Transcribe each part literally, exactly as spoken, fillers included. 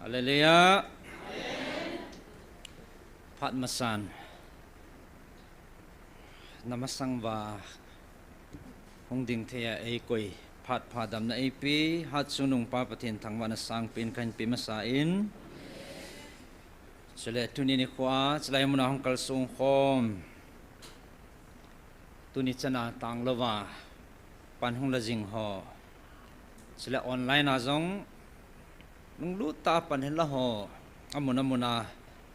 Hallelujah. Phat masan. Namasang uva hung ding thei a eikoi, phat pha damna eipe, Hatchungnungpa Pathen thangvahna sangpen kahin pe masa in. Chule tuni nikho a, chulai muna hung kalsong khom. Tuni chana tanglouva pan hung la jing ho. Chule online a jong lunglut tah a pan hin la ho. Amun amun a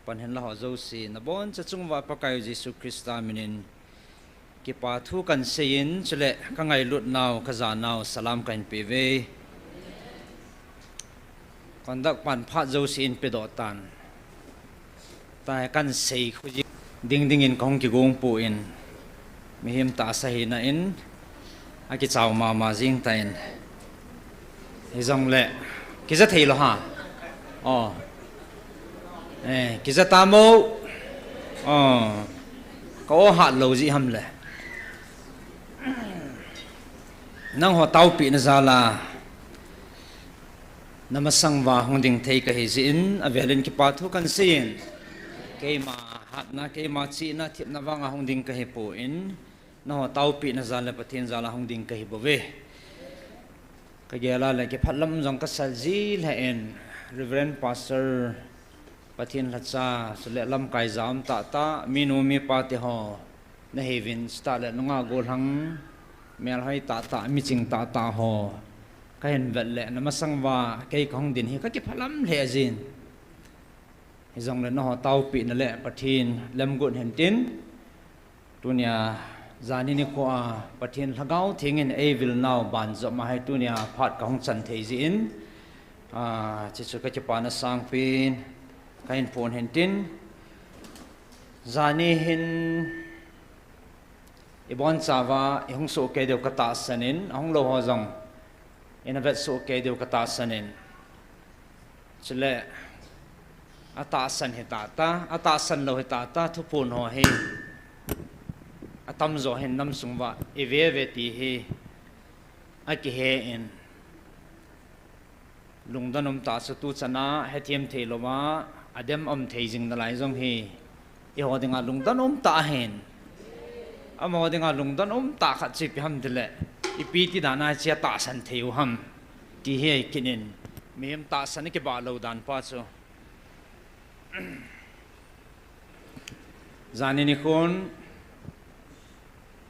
pan hin la ho jouse. Nabonchauva Pakai Jesu Christa minin kipa thu kahin seiyin, chule ka ngailut nau, ka ja nau, salam kahin pe uve. Conduct pan phat jouse in pedoh tan. Tua kahin sei khu jing ding dingin kahung kigong poi. Mihem tahsa hina in, akichao mama jing tan. Hijongle, kija thei lou ha. Oh. Eh, kija tamo. Oh. Ka o hat lou ji ham le. Nangho taopina jal a. Namasang uva hung ding thei kahi jeh in, avelin kipa thu kahin seiyin. Keima hatna, keima chihna, thepna vang a hung ding kahi poi. Nangho taopina jal le Pathen jal a hung ding kahi bouve. Ka gel a le kipah lam jong ka sa ji lheh in, Reverend Pastor, Pathen lhacha, chule lamkai ja um tahtah, minu mipa te ho, nahiuvin, chutah le nungah gollhang, melhoi tahtah, miching tahtah ho. Kahin vet le, namasang uva, kei kahung ding hi, ka kipah lam lheh jin. Hijongle nangho taopina le Pathen lemguh hen tin. Tunia, jani nikho a Pathen Lhagao Theng in eivil nau banjom a hi tunia phat kahung chan thei jeh in. Ah, chuchu ka kipana sangpen kahin phong hen tin. Jani hin ibonchauva ihung soh kei diu ka tahsan in, ahung lou ho jong ina vet soh kei diu ka tahsan in. Chule, atahsan hi tahtah, atahsan lou hi tahtah, thuphon ho hi atamjo hin namsung uva ive uve ti hi akihe in. Lungdon um tah chu tu chan a hethem thei louva, adem um thei jing nalai jong hi. Eiho dinga lungdon um tah ahin. Amaho dinga lungdon um tah khat chu ipi ham tile, ipi ti dan a hiche atahsan thei u ham ti hi ahi kit in. Mihem tahsan a kibah lou dan pa chu. Jani nikhon,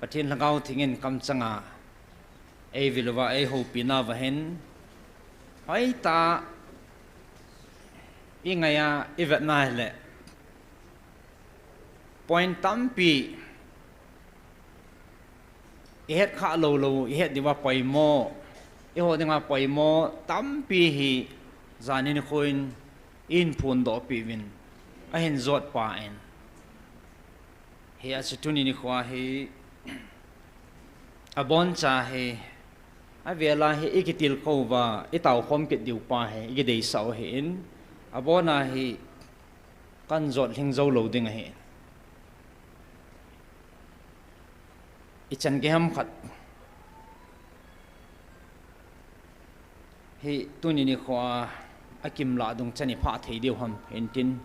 Pathen Lhagao Theng in kamchang a eivil uva, eihoupi nauva hin, hoitah a ingai a ivet na hile, point tampi ihet khah lou lou, ihet diuva poimo, eiho dinga poimo tampi hi jani nikho in eihin phondoh peh uvin, ahin jot pa in. Hijeh chun tuni nikho hi, aboncha hi, avel a hi ikitilkhou uva, itao khom kit diu pa hi ikideisah u ahin, abon a hi kahin jot lhing jou lou ding ahi. Ichan gei ham khat hi tuni nikho a, akimlah dung chan iphah thei diu ham, hintin,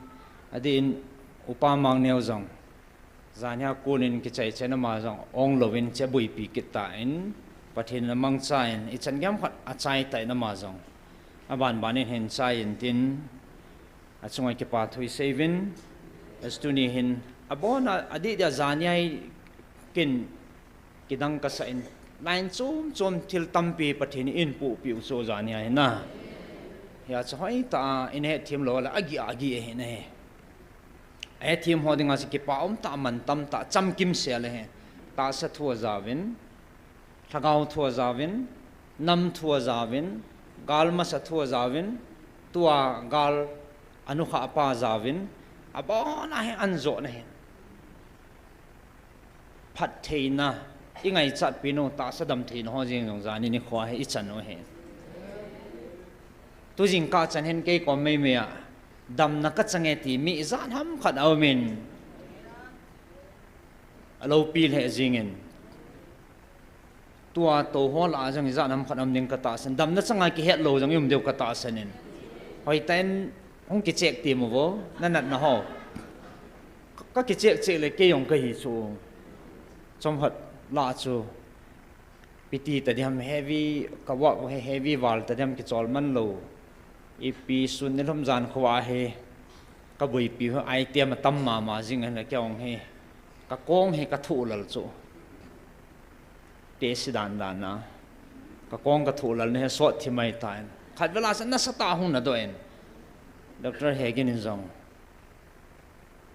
adeh in Upa Mangneo jong janhi a kon in kichai chai in ama jong ong louvin hiche abuipi kit tan, Pathen in amangcha in, ichan gei ham khat achai tan ama jong, aban ban in hin chai intin, achunga kipa thu isei uvin, achu tuni hin, abon a, adeh dia janhi a hi ken kidang kasah in, line chom chom thil tampi Pathen in eihin pohpeh u chu janhi a hi na. Hijeh chun hoitah a, ina hethem lou le, agih agih ahi na hi. Ahethem ho dinga chu kipa um tah, mantam tah, chamkim sel ahi. Tahsa thu ajaovin, lhagao thu ajaovin, nam thu ajaovin, gal masa thu ajaovin, tua gal anukhah pa ajaovin, abon a hi ahin jot na hi. Phattheina, ingaichatpi nau, tahsa damtheina ho jeng jong jani nikho hi ichan u ahi. Tu jingkah chan hin kei kom meimei a, damna kachang e ti mi ijat ham khat aumin, aloupi lheh jengin. Tua tou ho lah a jong ijat ham khat aum ding katahsan. Damna changa kihet lou jong ium diu katahsan in. Hoitah in Hung kicheck ti mo vo, na natna ho. Ka kicheck check le kei jong kahi chu. Chomkhat lah chu. Piti ta diam heavy, ka work he heavy val ta diam kichol man lou. Ipi sun nilhum jan khovah hi. Ka boipi ho item atam mama jing ahile kei jong hi. Ka kong hi ka thuh lal chu. Test dan dan a. Ka kong ka thuh lal na hi sot thi mai tan. Khat vela sa nasatah a hung na doh in. Doctor Hegin in jong.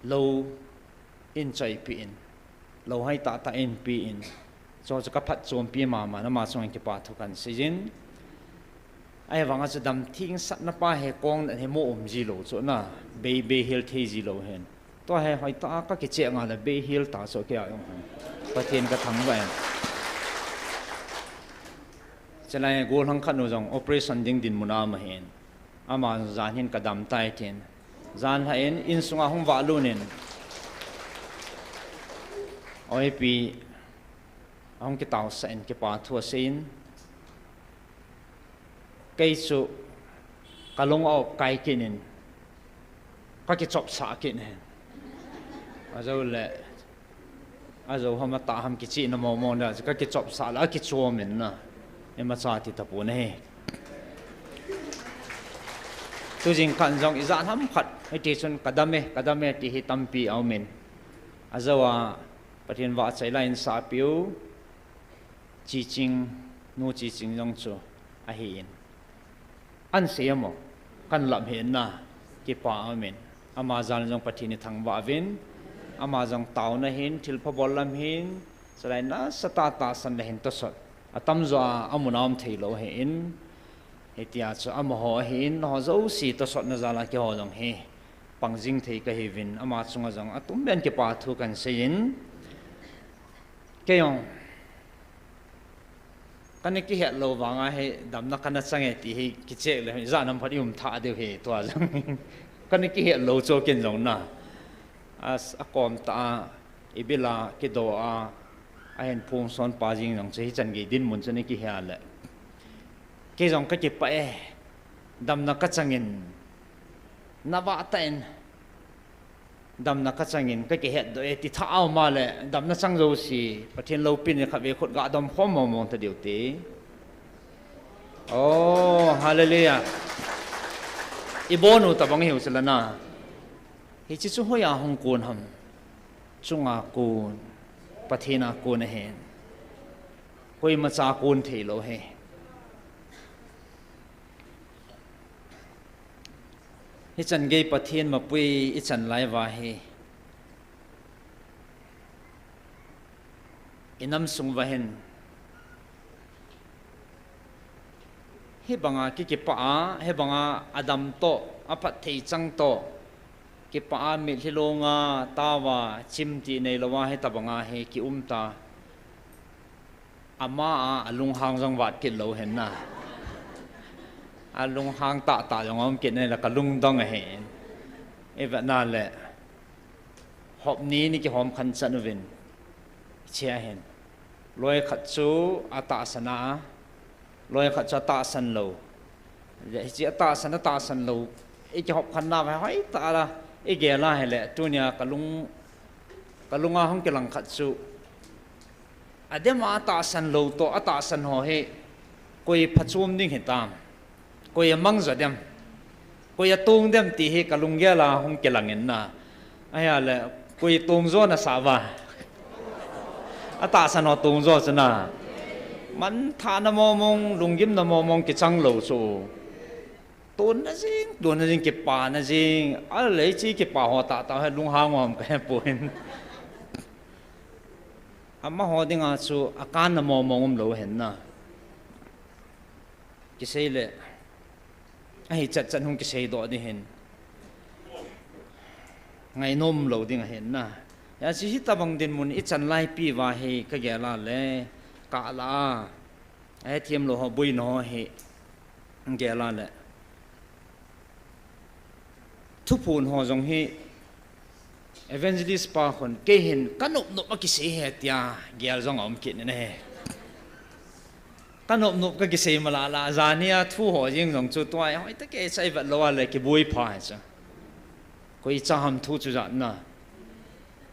Lou in choipi in. Lou hai tahtah in pe in. Chu chu ka phatchompi mama na, ama chunga kipa thu kan sei jin. Ahivanga chu dam theng satna pa hi kong na hi mo um ji lou chu na. Bei, bei hel thei ji lou hen. Tua hi hoitah a ka kicheck nga le bei hel ta chu kei a jong hen. Pathen ka thangvah in. Chulai gollhang khat nu jong operation ding dinmun a um ahin. Ama jan hin ka dam tai tin. Jan lha in, insunga hung valut in. Oipi, ahung kitaosah in kipa thu asei in. Kei chu ka lung a op kai kit in. Ka kichopsah kit in. Ajou le. Ajou ham atah ham kichihna momo na, ka kichopsah le, akichom in na. Imacha ti tapon ahi. Tu jingkah in jong ijat ham khat, hiti chun ka dam e, ka dam e ti hi tampi aum in. Ajou a, Pathen vahchoi la in sahpiu, Chiching, nu Chiching jong chu ahi in. An sei amo, kan lam hi na, kipa aum in. Ama jal jong Pathen ithangvah uvin, ama jong taona hin, thilpha bol lam hin, chulai nasatah tahsan le hin tosot. Atamjo a, amun a um thei lou hi in, hitia chu amaho ahi in, ho jouse tosotna jal a keiho jong hi, pang jing thei kahi uvin, ama chunga jong atum ben kipa thu kan sei in, kei jong, Kana kihet lou vanga hi damna kana chang e ti hi kicheck le, ijat ham phat i um tha diu hi tua jong. Kana kihet lou chu ken jong na. As a kom ta a, i bil a kido a, ahin phung son pa jing jong chu hichan gei dinmun chu ni kihe le. Kei jong ka kipah e, damna ka chang in, na vah tah in, Damna ka chang in, ka kihet doh e, ti tha a um a le, damna chang jouse, Pathen loupina khatvei khut ga dom khom mong mong ta diu ti. Oh, hallelujah. I bonu tabang hiu sila na. Hiche chu hoiya hung kon ham. Chunga kon, Pathen a kon ahi. Koima cha kon thei lou hi. Hichan gei Pathen mapui i chan lai uva hi. I nam sung uva hin. Hibanga ki kipah a, hibanga adam toh, aphat thei chang toh. Kipah a mitlhi longa, tao a, chim ti nei lou a, hitabanga hi ki um ta. Ama a, alunghang jong vat kit lou hen na. Alunghang tah tah jong um kit nei la ka lungdong ahi. I vet na le. Hop ni ni kihom khan chan uvin. Chia hen. Loi khat chu atahsan a. Loi khat chu atahsan lou. Hiche atahsan, atahsan lou. I kihop khan na vai hoi ta la. I gel a hile. Tunia ka lung, ka lunga hung kilang khat chu. Adem a atahsan lou toh, atahsan ho hi, koi phachom ding hitam. Koi amang jo dem. Koi atong dem ti hi ka lunggel a hung kilang in na. Ahia le, koi tong jo na sa uva. Atahsan ho tong jo chu na. Manthahna momong, lunggimna momong kichang lou chu. Tonna jing, tonna jing, kipana jing. Ahile hiche kipa ho tah tah hi lunghang um ka he poi. Amaho dinga chu akanna momong um lou hen na. Kisei le. Ahi chat chat hung kisei doh ding hin. Ngainom lou ding ahin na. Hiche hitabang dinmun i chan lai pi uva hi ka gel a le. Ka la a. Ahethem lou ho, boina ho hi. Gel a le. Thuphon ho jong hi evangelist pa khun kei hin ka nop nop a kisei ahi tia gel jong aum kit in ahi. Anop nop kakisei malala, jania thu ho jeng jong chu tua hoitah kei chai vet lou a le kiboi pha hi chu. Koi cha ham thu chu jatna.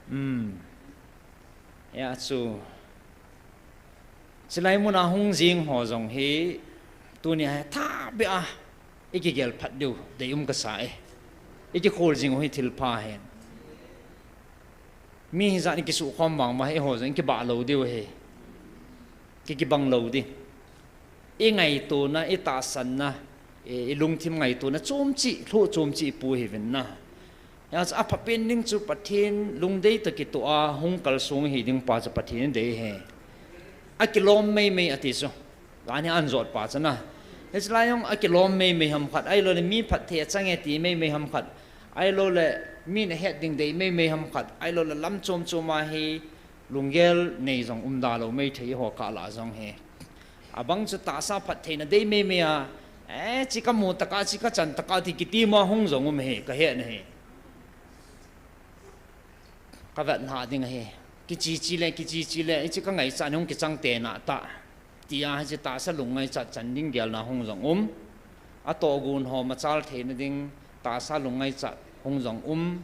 Um. Ya chu. Chilai muna hung jing ho jong hi, tunia hi thabia, ikigel phat diu, deium kasa e. Ikikhol jing u hi thil pha hen. Mi hijat ikisukhom vang ma hi ho jong ikibah lou diu hi. Ki, kibang lou di. Ingaitona, itahsanna, i, ilungthim ngaitona, chomchi, lhu chomchi ipu hiuvin na. Hia chu aphapen ding chu Pathen lungdei toh kitoh a hung kalsong hi ding pa chu Pathen dei hi. Akilom meimei ati chu. Gani anjot pa chu na. Hiche lai jong akilom meimei ham khat, ahilouleh mi phatthei achange ti meimei ham khat. Ahilouleh mi nahet ding dei meimei ham khat. Ahilouleh lam chom chom a hi lunggel nei jong umda lou mei thei ho kah lah jong hi. Abang chu tahsa phattheina dei meimei a, eh, chi kamu tah a, chi kachan tah a ti kiti ma hung jong um hi, kahet na hi. Kavet na ding ahi. Kichi chi le, kichi chi le, hiche kangaichat hung kichang tena tah. Tia hiche tahsa lungngaicha chan ding gelna hung jong um. Atohgon ho machal theina ding tahsa lungngaicha hung jong um.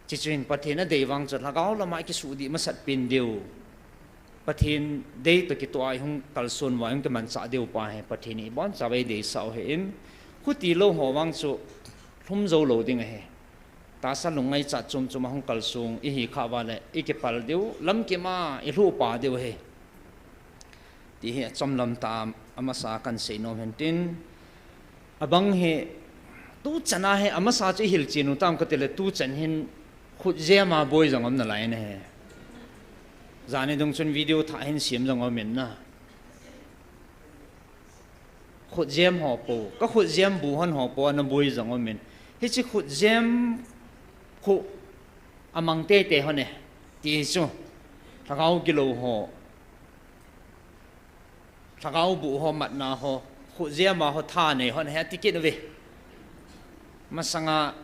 Chuche chu hin Pathen adei vang chu lhagao lama ikisuhdih masat pen diu. Pathen dei toh kitoh a ihung kalson uva ihung kimanchah diu pa hi Pathen in iboncha uva eideisah u ahin. Khuti lou ho vang chu lhum jou lou ding ahi. Tahsa lungngaicha chom chom a hung kalsong ihi khah uva le ikipal diu, lamkim a ilhuh pa diu ahi. Ti hi achom lam tah a amasa kahin sei nom hin tin. Abang hi tuchan a hi amasa chu ihil chen u tam kati le tuchan hin khutjem a boi jong um nalai na hi. Jani dung chun video thah hin sem jong um in na. Khutjem ho po, kakhutjem bu hon ho po ana boi jong um in. Hiche khutjem khu amang teitei hon e. Ti chu. Lhagao gilou ho. Lhagao bu ho, matna ho, khutjem a ho thanei hon he ati kit uve. Masanga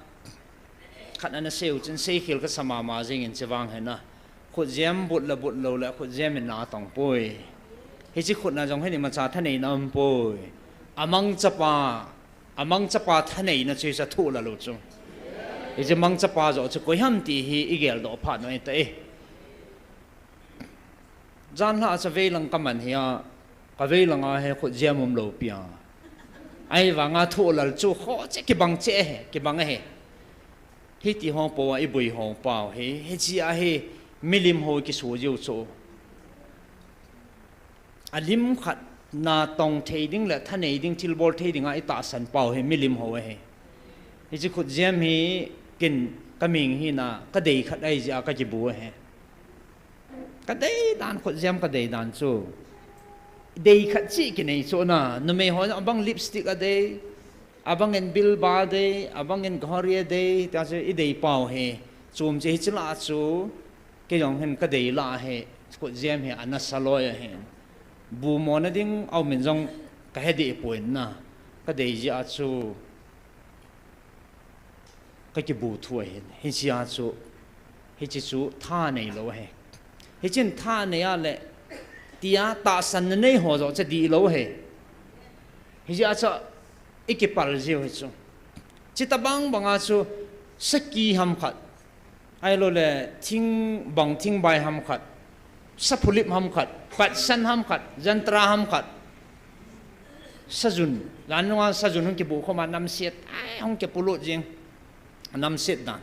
khat ana sei u chun seikhel kasa mama jing in chevang hi na. Khutjem but le but lou le khutjem in na atong poi. Hiche khut na jong hin imacha thaneina um poi. Amang chapa, amang chapa thaneina chu hiche thoh la lou chu. Hiche mang chapa joh chu koi ham ti hi igel doh phat u ahitai. Janhi a chu veilang kaman hi a, kaveilang a hi khutjem um lou pi a. Ahivang a thoh lal chu kho che kibang che ahi, kibang ahi. Hiti ho po a iboi ho pau hi, hiche a hi milim ho kisu jiu chu. Alim khat na tong thei ding le thanei ding thilbol thei ding a itahsan pau hi milim ho ahi. Hiche khutjem hi kin kaming hi na kadei khat ahi jeh a kakibu ahi. Kadei dan, khutjem kadei dan chu. Dei khat cheh kinei chu na, numei ho abang lipstick adei, abang in bilba adei, abang in ghari adei, tia chu idei pau hi. Chom che hiche lah chu, kei jong hin kadei lah hi, khutjem hi anasa loi ahi. Bu mona ding aum in jong kahe deh poi na, kadei jeh a chu. Kakibu thu ahin, hiche a chu, hiche chu thanei lou ahi. Hichun thanei a le, tia tahsanna nei ho joh chu dihlou ahi. Hiche a chu, ikipal jiu hi chu. Chuti bang bang a chu, saki ham khat. Ahilou le, thingbang thingbai ham khat. Saphulip ham khat, patsan ham khat, jantra ham khat. Sajun, jan nunga sajun hung kibu khom a namset, ai, hung kipulut jing. Namset dan.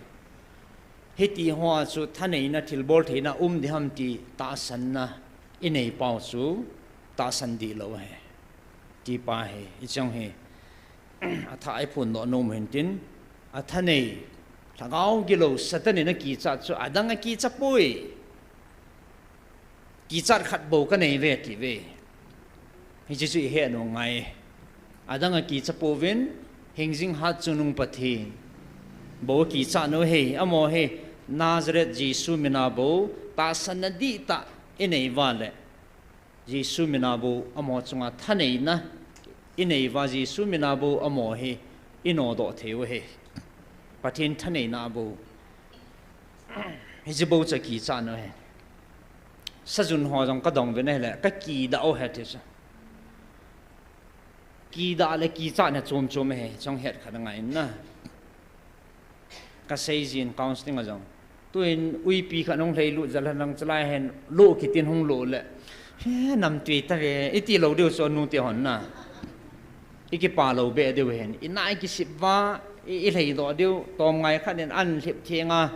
Hiti ho a chu thaneina thilbol theina um ding ham ti tahsanna inei pau chu tahsan dihlou ahi. Ti pa hi, ichang hi. Atha iphon doh nom hin tin, athanei, lhagao gilou Satan in akichat chu, adang akicha poi. Kichat khat bou kanei uve ati uve. Hiche chu ihet u ngai. Adang akicha pouvin, hingjing hat chungnung Pathen bou akichat u ahi, amaho hi Nazareth Jesu min a bou, tahsanna dihtah inei uva le. Jesu min a bou amaho chunga thaneina inei uva, Jesu min a bou amaho hi inodoh thei u ahi. Pathen thaneina a bou. Hiche bou chu akichat u ahi. Sajun ho jong kadong uvin ahile, kakidah u ahi ti chu. Kidah le kichat na chom chom ahi, chong het khat angai in na. Kasei jin counseling a jong. Tuin uipi khat nung lhei lut jal han lang chalai hen lo kitin hung lo le. He, nam tui ta ve, iti lo diu chu nu ti hon na. I kipa lo be diu hen. I nai kisip va, i, i lhei do diu, tom ngai khat nen an lhip theng a,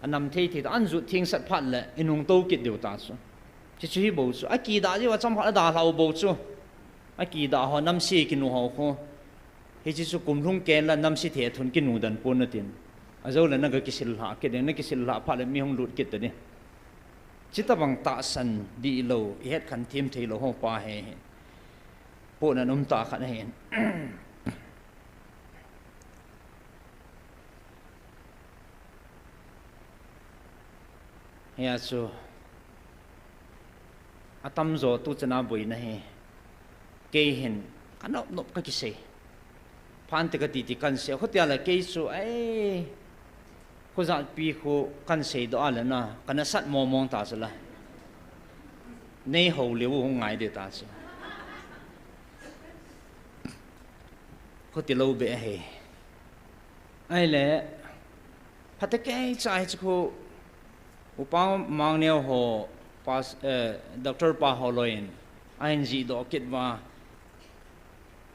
a nam thei thei ta, an jut theng sat phat le, i nung to kit diu ta chu. Chi chu hi bo chu. A kidah diu a cham khat a da hlau bo chu. A kidah ho nam si kinu ho khu. Hichi chu kum lhung ken la nam si the thun kinu dan pon na tin. A jo le na ga kisil hla kit ding, na kisil hla phat le mi hung lut kit ta ding. Chi ta bang tahsan di lo, i het khan thim thei lo ho pa he he. Po na num ta khat he. Hia chu. A tam jo tu chana boina hi. Kei hin, ka nop nop ka kisei. Phan te ka ti ti kan sei. Khutia la kei chu, ai, khu jat pi khu kan sei do a le na, ka na sat mo mong ta chu la. Nei ho le u hung ngai de ta chu. Khuti lo be he. Ai le, phate kei cha hi chu khu, Upa Mangneo ho, pas, eh, Doctor pa ho loin, a hin ji do kit va,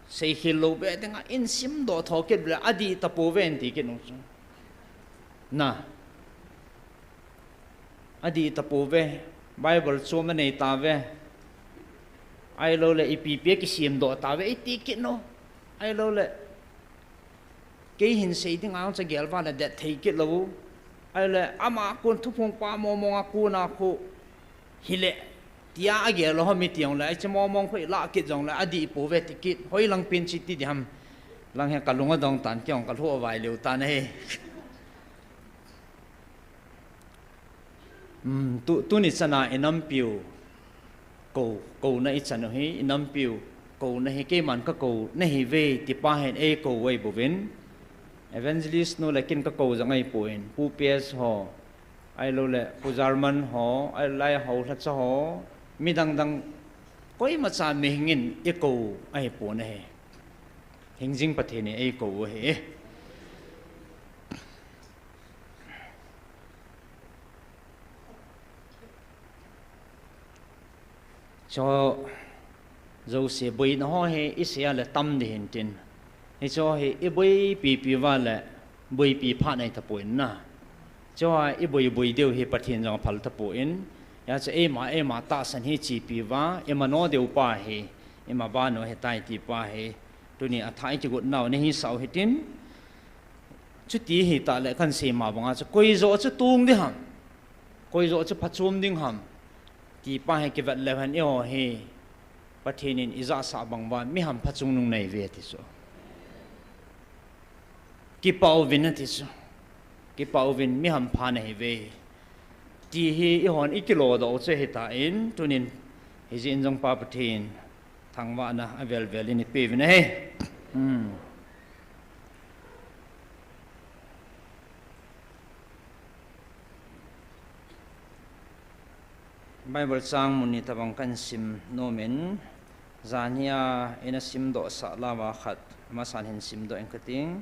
sei khil lo be ding a, in sim do tho kit le, a di ta po ve in ti kit nu chu. Na. A di ta po ve, Bible chu ma nei ta ve. Ai lo le, i pi pi ki sim do ta ve, i ti kit nu. Ai lo le. Kei hin sei ding ang cha gel va le det thei kit lo. Ai le ama kun thuphung pa mo mo a kun a khu hi le tia a gel lo mi tiang le ai cha mo mo khu i la kit jong le a di po ve ti kit hoi lang pin chi ti di ham lang he ka lung a dong tan kiong ka lhu a vai leu tan he. Um, tu, tuni chana i nampiu kou, kouna i chan u hi, i nampiu kouna hi, keiman ka kou na hi ve, ti pa hin ei kou ei buvin. Evangelist nu le kin ka kou jang ei puin, Pu P S ho, ai lo le, Pu Jarman ho, ai lai ho, hla cha ho, mi dang dang, koima cha mi hingin i kou ei pu na hi. Hingjing Pathen in ei kou u hi. Cho, jouse boina ho hi i sei a le tam di hin tin. Hi cho hi i boipi pi va le boipi pha nei ta poi na. Cho a i boi boi deu hi Pathen jong phal ta poi. Ya cha eima, eima tahsan hi chi pi va, eima no deu pa hi, eima ba no hi tai ti pa hi. Tuni a thai ti got nau nei hi sau hi tin. Chuti hi ta le kan sei ma banga chu koi jo chu tung di ham. Koi jo chu phachom ding ham. Ti pa hi kivet le han i ho hi. Pathen in i ja sa bang va mi ham phachung nung nei ve ti chu. Kipa uvin a ti chu. Kipa uvin mi ham pha nei ve. Ti hi i hon i kilo do chu hi ta in tunin hi jin jong pa Pathen. Thangvahna a velvel in i pe uvin ahi. Hmm. Bible chang mun ni tabang kan sim nomin, jan hi a ina sim doh sah lama khat, masan hin sim doh in ka ting.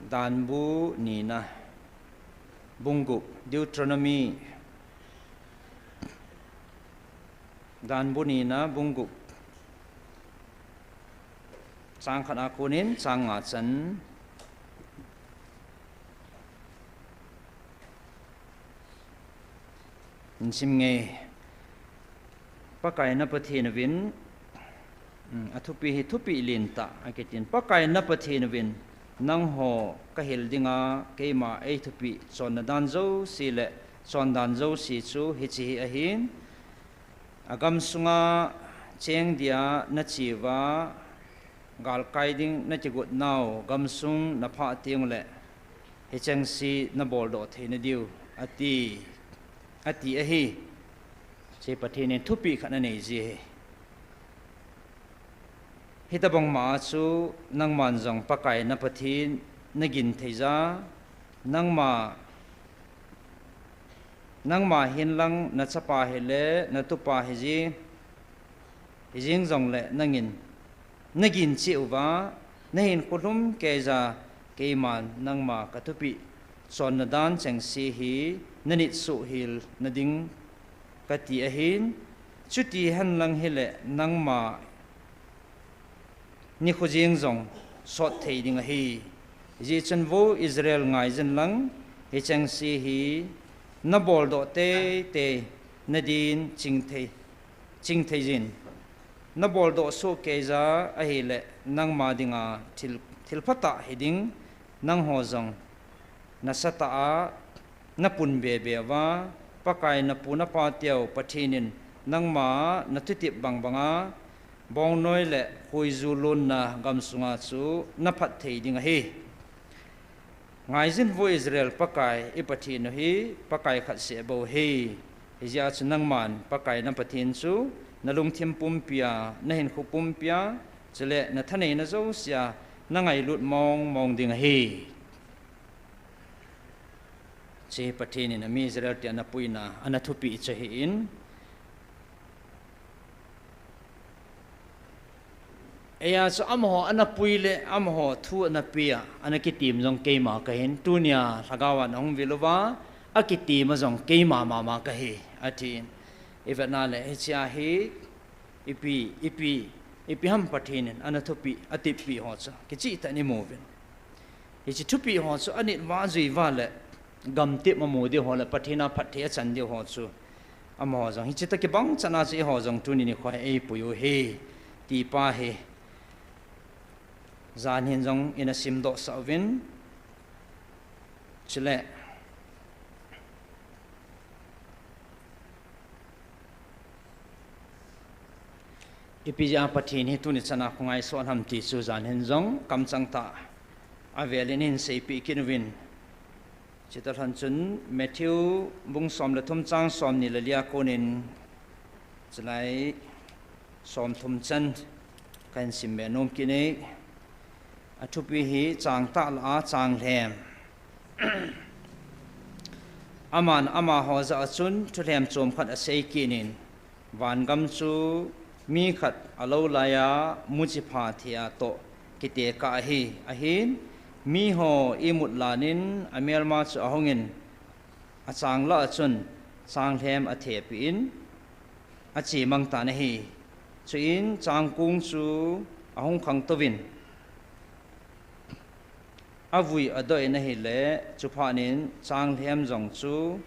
Danbu nina, bung gup, Deuteronomy, Danbu nina, bung gup, chang khat a konin chang nga chan. Hin sim nge. Pakai na Pathen uvin, um, a thupi hi thupi lentah a kitin. Pakai na Pathen uvin, nangho ka hil dinga, keima ei thupi chonna dan jouse le chondan jouse chu hiche hi ahin. A gamsunga cheng dia na cheuva, galkai ding na kigot nau, gamsung na phah teng le, hicheng se na bol doh thei na diu, ati, ati ahi. Hiche Pathen in thupi khat anei ji ahi. Hitabang ma chu nangman jong Pakai na Pathen na gin thei ja, nangma, nangma hin lang na chapa hi le na tupa hi ji, hi jing jong le nangin nagin cheh uva, nahinkho lhum keija keiman nangma kathupeh chonna dan chengse hi nanit soh hel nading kati ahin, chuti henlang hile nangma nikho jeng jong sot thei ding ahi. Hijeh chun vo Israel ngaijin lang, hichengse hi naboldoh teitei nadin chingthei, chingthei jin. Naboldoh soh keija ahile nangma dinga thil, thil phatah hiding, nangho jong nasatah a napun bebe uva, Pakai napu napateu Pathen in nangma nathutep bangbanga bongnoi le huiju lonna gamsunga chu naphat thei ding ahi. Ngaijin vo Israel Pakai i Pathen u hi Pakai khat seh bou ahi. Hijeh a chu nangman Pakai na Pathen chu nalungthim pumpia, nahinkho pumpia, chule nathaneina jousea nangailut mong mong ding ahi. Hiche Pathen in ami Israel te anapuina, anathupeh chu ahin. Eia chu amaho anapui le amaho thu anapea anakitem jong keima kahin, tunia lhagaovan ahung vil uva akitema jong keima mama kahi, atin. Ivetna le hichea hi ipi, ipi, ipi ham Pathen in anathupeh, ateppeh ho chu kichehtah in imuvin. Hiche thupeh ho chu anit uva ajui uva le gamtep amu diu ho le Pathen a phatthei achan diu ho chu amaho jong hiche toh kibang chan a chu eiho jong tuni nikho hi eipui u ahi, ti pa hi jan hin jong ina simdohsah uvin. Chule ipi jeh a Pathen hi tuni chan a khongaisah ham ti chu jan hin jong kamchang tah a velin hin seipeh kit uvin. Chuti lhon chun Matthew bung som le thum chang somni le li a konin chulai somthum chan kahin simbe nom kit e. Athupi hi changtah lah a changlhem. Aman amaho jah a chun thulhem chom khat asei kit in, vangam chu mi khat alou laiya muchipha thei a toh kitekah ahi. Ahin, miho imut lanin amelma chu ahungin, achang lah a chun changlhem athepeh in, achemang tan ahi. Chuin changkong chu ahung khangtouvin, avui adoh in ahile, chuphat in changlhem jong chu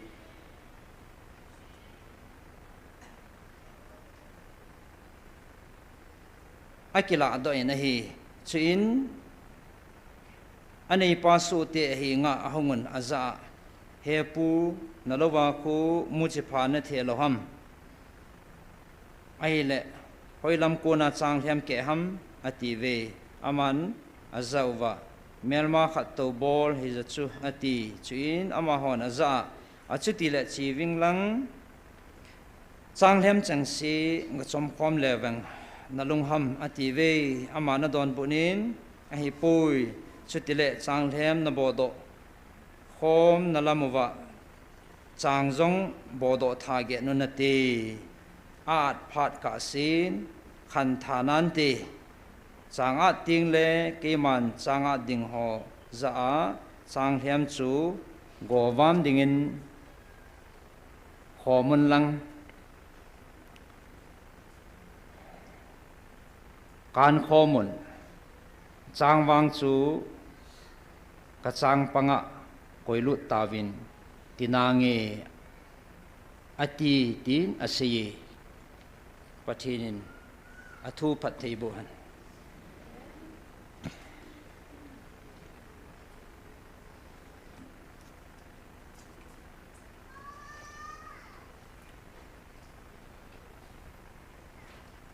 akiladoh in ahi. Chuin aneipa sohte ahenga ahungun ajah a, He pu, nalouva khu muchipha nathei lou ham? Ahile, hoilam kona changlhem keh ham? atiuve. Aman ajah uva, Melma khat toubol hija chu, ati. Chuin amahon ajah a, Achutile cheving lang, changlhem chengse gachomkhom leuveng nalung ham? atiuve. Aman adonbut in, Ahipoi, chutile changlhem nabohdoh khom nalam uva, chang jong bohdoh tha gehnu nate. A-at phat kahsen khantha nante. Chang at tengle keiman chang at dingho jah a changlhem chu govam dingin khomun lang, kankhomun, changvang chu kachangpanga koilut tauvin tinange, ati, tin aseiye. Pathen in athu phatthei boh hen.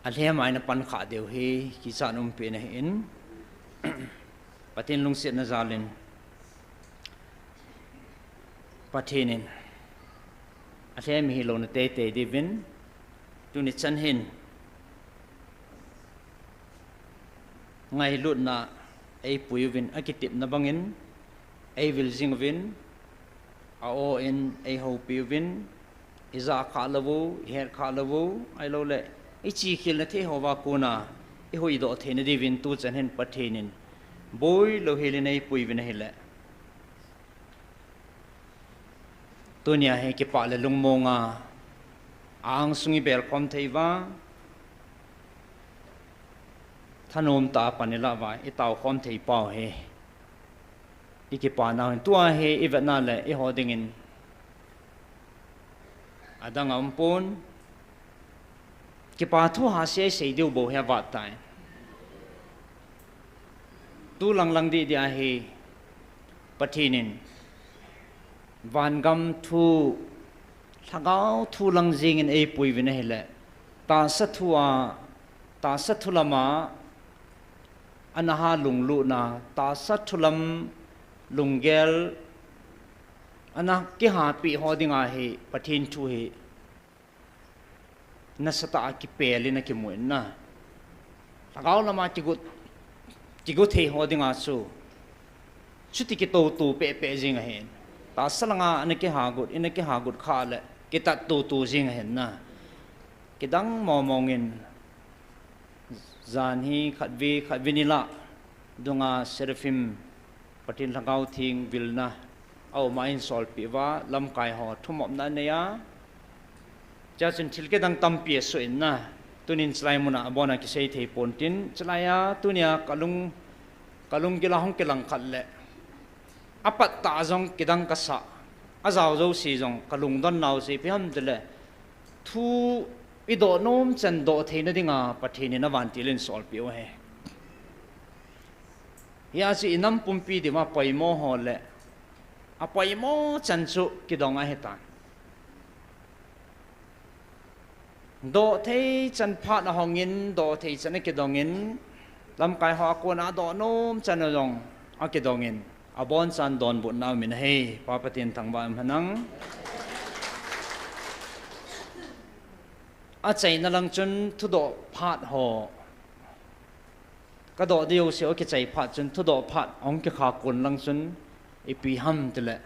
Alhem a ina pankhah diu hi kichat umpen ahin, Pathen lungsetna jalin, Pathen in alhem hilouna teitei diuvin, tuni chan hin ngailutna eipui uvin, akitepna bangin eivil jing uvin, a-o in eihoupi uvin, ijah khah lou u, ihet khah lou u, ahiloule iche khelna thei houva kona ihuhdoh theina diuvin tuchan hin Pathen in boilou helin eipui uvin ahile, tunia hi kipah le lungmonga angsung ibelkhom thei uva, thanom tah a pan ilah uva itao khom thei pau hi ikipa nau hin, tua hi ivetna le eiho dingin adang aumpon. Kipa thu hahsa isei diu bou hi avat tai. Tu langlang didi ahi, Pathen in vangam thu, lhagao thu lang jengin eipui uvin ahile, tahsa thu a, tahsa thu lama ana ha lunglutna, tahsa thu lam lunggel ana kihapeh ho dinga hi Pathen thu hi nasatah a kipelin akimun ahi. Lhagao lama kigot, kigot thei ho dinga chu chuti kitoto pehpeh jeng ahin. Tahsa langa ana kihagot, ina kihagot khah le kitat toto jeng ahin. Kidang mongmong in, jan hi khatvei, khatvei ni lah dunga Seraphim Pathen Lhagao Theng vilna auma eisolpeh uva, lamkai ho thumopna anei a. Chuin thil kidang tampi asoh in, tunin chulai muna abona kisei thei ponte, chulai a tunia kalung, kalunggil a hung kilang khat le apat tah jong kidang kasah, ajao jouse jong kalungdon nau chu ipi ham itile, thu idoh nom chan doh theina dinga Pathen in avantil in eisolpeh u ahi. Hia chu inam pumpi dinga apoimo ho le apoimo chan chu kidong ahitan. Doh thei chan phat ahongin, doh thei chan akidongin, lamkai ho akona doh nom chan jong akidongin, abonchan donbutna aumin ahi, Pa Pathen thangvah in umhen lang. Achaina lang chun thudoh phat ho kadoh diu seh u kichai phat chun thudoh phat ahung kikha kon lang chun ipi ham itile,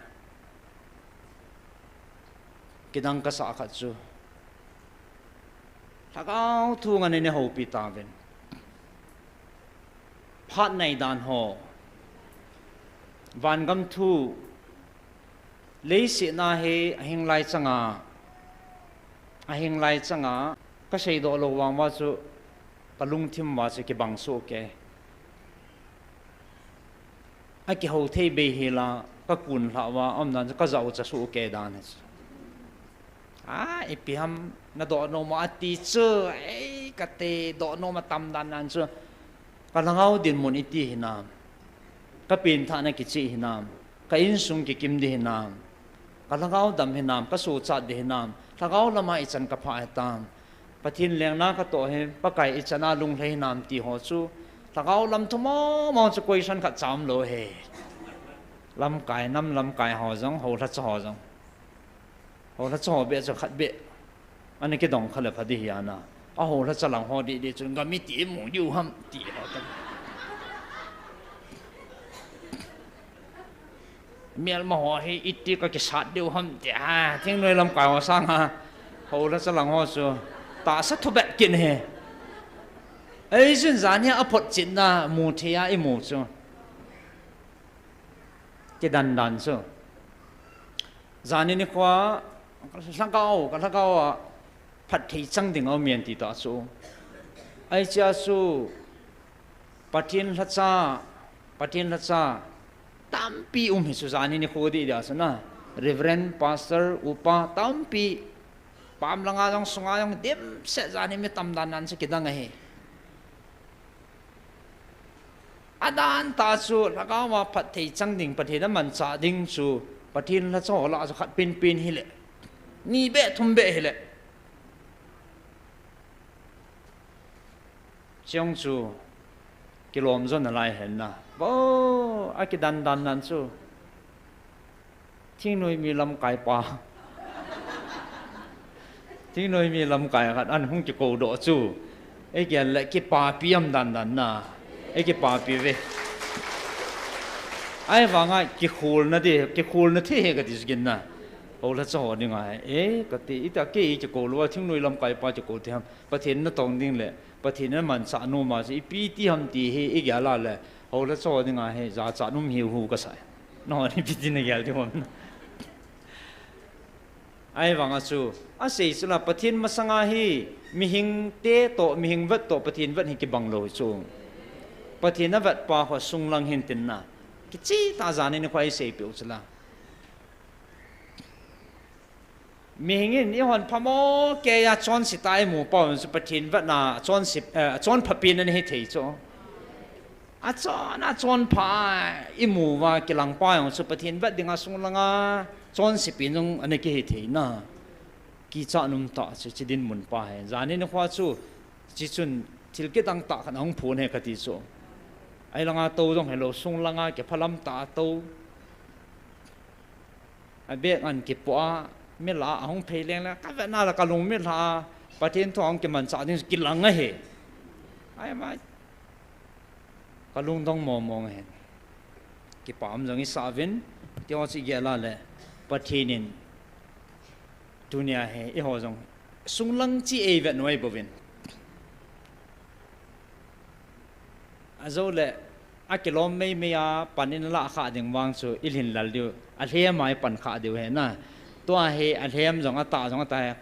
kidang kasah khat chu lhagao thu ngen in eihoupi tauvin. Phat neidan ho, vangam thu, leiset a hi ahing lai changa, ahing lai changa kaseidoh lou vang uva chu kalungthim uva chu kibang soh kei. Akihou thei bei hel a kakun lhah uva aumdan chu kajah u cha soh kei dan ahi chu. A, ipi ham nadoh nom u ati chu, ei, kati doh nom atam dan dan chu. Kalhagao dinmun iti hinam, kapengthahna kicheh hinam, ka insung kikim di hinam, kalhagao dam hinam, kasochat di hinam, lhagao lama ichan kaphah hitam, Pathen lengna katoh hi Pakai ichan a lunglhai hinam ti ho chu, lhagao lam thu mong mong chu question khat cha umlou ahi. Lamkai, nam lamkai ho jong, houlhacha ho jong, houlhacha ho beh chu khat beh ana kidong kha le pha di hi ana. Ahoulhacha lang ho didi chun gam iti imu diu ham ti ho tam. Melma ho hi iti kakisat diu ham ti a, thingnoi lamkai ho sanga houlhacha lang ho chu tahsa thu beh kit ahi. Ei, jin jan hi aphotchetna mu thei a imu chu, kidan dan chu. Jani nikhoa kalhagao, kalhagao a phatthei chang ding aume ati ta chu. Ahi chea chu Pathen lhacha, Pathen lhacha tampi um hi chu jani nikho didia chu na. Reverend, Pastor, upa tampi, pam langa jong sunga jong dimset jani mi tam dan dan chu kidang ahi. Adan tah chu lhagao a phatthei chang ding, Pathen amanchah ding chu Pathen lhacha ho lah chu khat penpen hile, ni beh thum beh hile, chujong chu kilom jo nalai hen na. Vo, akidan dan dan chu thingnoi mi lamkai pa, thingnoi mi lamkai khat ana hung kikoudoh chu, eigel le kipapi aum dan dan na, eikipapi uve. Ahivanga kikholna di, kikholna thei hi kati chu kin na. Houlacha ho dinga hi, eh, kati, ita kei kikou lou a, thingnoi lamkai pa kikou ti ham. Pathen natong ding le, Pathen namanchah nom a chu, ipi ti ham ti hi, igel a le, houlacha ho dinga hi, jachat nom hiu hiu kasai. Nangho ipi ti nagel diu ham. Ahivanga chu, asei chu la, Pathen masanga hi, mihing te toh, mihing vet toh, Pathen vet hi kibang lou chu. Pathen avet pa ho sunglang hin tin na. Kicheh tah a jan hi nikho a isei peh u chu la. Mihing in eihon phamo keiya chonse tah a imu pa u chu Pathen vetna chonse, eh, chonpha pen ana hithei chu. Achon, achonpha imu uva kilang pa jong chu Pathen vet dinga sunglang a chonse pen jong ana kihithei na. Kichat nom tah chu, chu dinmun pa hi. Jan hi nikho a chu, chuchun thil kidang tah khat ahung phon hi kati chu. Ahi langa tou jong hilou, sunglang a kiphalam tah a tou. Abag an kipoh a, milah a ahung phei leng le, kavetna la kalung milah a, Pathen thu ahung kimanchah ding kilang ahi. Ai mai. Kalungdong mong mong ahi. Kipah um jong isah uvin, tiho chu igel a le, Pathen in, tunia hi, eiho jong, sunglang chu eivet u ahi bouvin. Ajou le, akilom mei mei a, pan in alah khah ding vang chu, ilhin lel diu, alhem a ipan khah diu ahi na. Tua hi, alhem jong atah jong atah hi,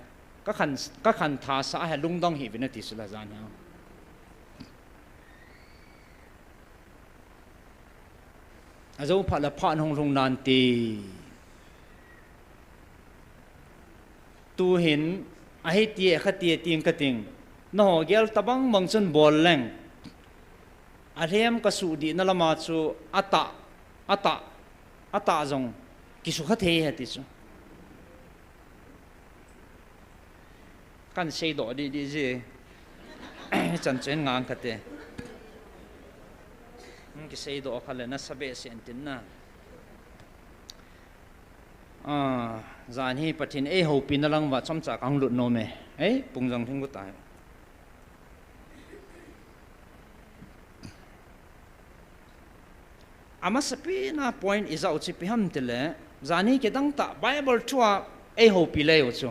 kakhan, kakhan tha sah hi lungdong hih uvin ati chu la jan hi. Ajou phat le phat hung lhung nante. Tuhin, ahi ti, akhati, ting kating. Nangho gel tabang bang chun bol leng. Alhem kasuh dihna lama chu atah, atah, atah jong kisukha thei ahi ti chu. Kan seidoh dih dih ji. Chan chen ngang kate. Hmm, kiseidoh kha le nasa behseh in tin na. Ah, jan hi Pathen eihoupi na lang uva chomcha kahung lut nom e. Ei, pung jong lhing got tai. Amasapen a point ijah u chu ipi ham tile, jan hi kidang tah Bible thu a eihoupi lei u chu.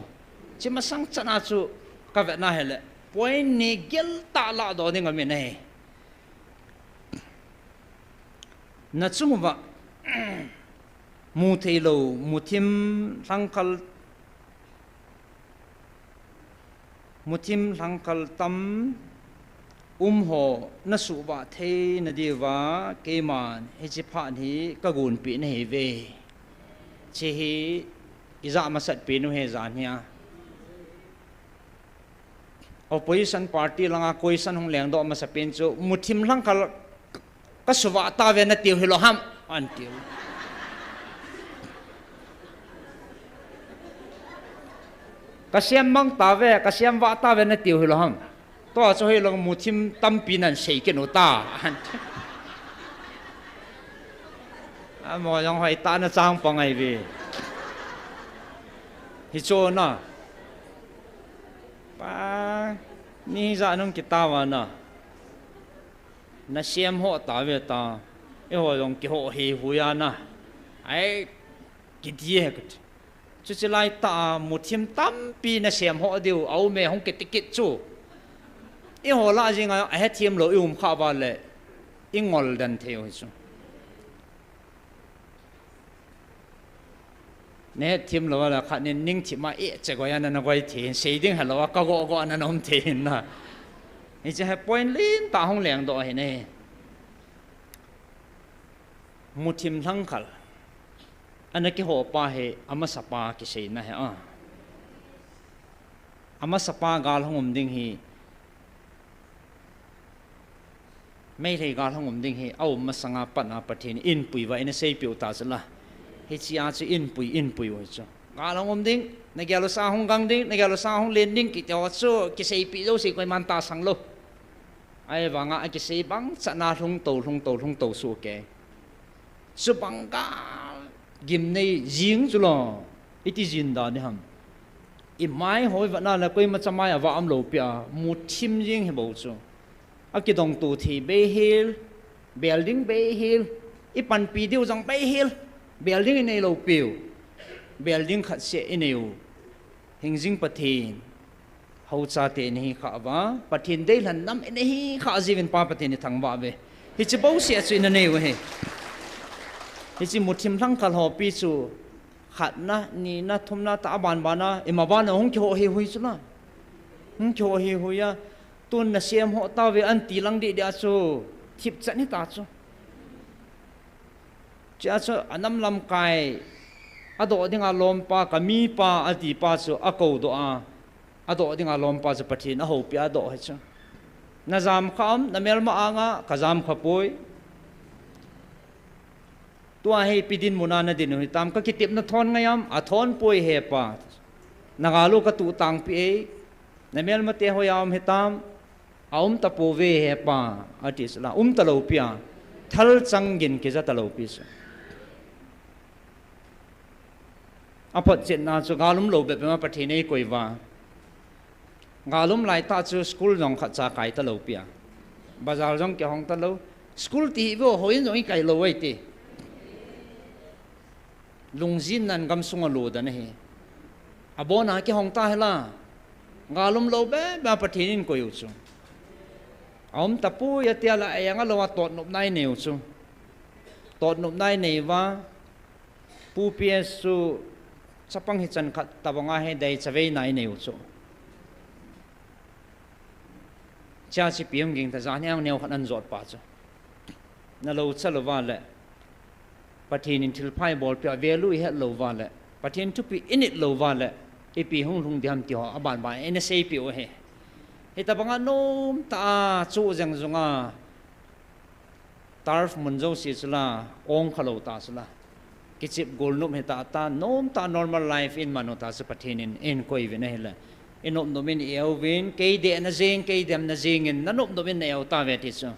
Chi masang chan a chu kavetna hile, point ni gel tah ladoh ding aum in ahi. Nachung uva, mutheilou, muthim lhangkhal, muthim lhangkhal tam um ho nasuhvah theina diuva, keiman hiche phat hi kagonpeh nahiuve. Hiche hi ijah masat pen u hi jan hi a. Opposition party langa question hung lengdoh masapen chu, muthim lhangkhal kasuvah tauve natiu hilou ham, atiu. Kasem mang tauve, kasem vah tauve natiu hilou ham. Tua chu hilou muthim tampi nan sei kit u ta, atiu. Amaho jong hoitah na chang pang ahi ve. Hichu na. Pa, ni hijat nung kitao a na. Nasem ho tauve ta. Eiho jong kiho hei hui a na. Ai, kiti e kati. Chuche laitah a muthim tampi nasem ho diu, aume hung kiti kit chu. Eiho lah jeng a, ahethem lou i um khah uva le, ingol den thei u hi chu. Nahethem lou a le khat nin ningthim a iche goi a nana goi thei, sei ding helou a kagoh goh a nana um thei in na. Hiche hi point lentah hung lengdoh ahi ne. Muthim lhangkhal. Ana kiho pa hi amasapa kiseina hi a. Amasapa gal hung um ding hi. Meitei gal hung um ding hi, aum masanga pat a Pathen in inpui uva ina seipeh u ta chu la. Hiche a chu inpui, inpui u hi chu. Gal hung um ding, nagel u sang hung gang ding, nagel u sang hung len ding, kiti ho chu, kiseipeh jouse koiman tahsan lou. Ahivanga akisei bang chan a lhung tou, lhung tou, lhung tou soh kei. Chubang gal gimnei jing chu la, iti jin da ding ham. Imai hoi vetna le koimacha mai a vah umlou pi a, muthim jing hi bou chu. Akidongto thei beihel, building beihel, ipanpi diu jong beihel, building inei lou piu. Building khat seh inei u. Hingjing Pathen hou chate inei hi kha uva, Pathen deilhen nam inei hi kha jiuvin Pa Pathen ithangvah uve. Hiche bouseh chu ina nei u ahi. Hiche muthim lhangkhal hopi chu khatna, nina, thumna tah a banbana, ima bana hung kiho hihui chu la. Hung kiho hihui a, tun nasem ho tauve anti lang dih dih a chu, thipchan hita chu. Chea chu anam lamkai, adoh dinga lompa, kamipa, atipa chu akoudoh a, adoh dinga lompa chu Pathen ahoupi a adoh hi chu. Najam kha am, namelma anga, kajam kha poi. Tua hi ipi dinmun a nadin u hitam, kakitepna thon ngai am, athon poi he Pa. Nagal u katuh tangpi e, namelmate hoiya um hitam, aum tapouve he Pa, ati chu la, um talou pi a, thalchang gin kija talou pi chu. Aphotchetna chu gal umlou bep bep a Pathen eikoi uva. Gal um laitah chu school jong khatcha kai talou pi a. Bazar jong kihong talou. School ti hi vo, houin jong ikai lou ahi ti. Lungjinnan gamsung a ludan ahi. Abona kihong ta hila. Gal umlou bep bep a Pathen in koi u chu. Aum tapoi atia la, ajanga lou a totnopna inei u chu. Totnopna inei uva. Pu P S chu chapang hichan khat tabanga hi deichaveina inei u chu. Chea chu ipi hung ging ta, jan hi ang neo khat anjot pa chu. Nalou cha louva le, Pathen in thilpha ibolpeh a value ihet louva le, Pathen thupeh init louva le, ipi hung lhung ding ham ti ho abanban eina seipeh u ahi. Hitabanga nomtah a chu jeng jonga, turf mun jouse chu la, ong khalou ta chu la. Kichep golnop hita ta, nomtah normal life in man u ta chu Pathen in eikoi uvin ahile, inopnop in i-euvin, kei dehna jeng, kei demna jeng in, nanopnop in na-eu tauve ti chu.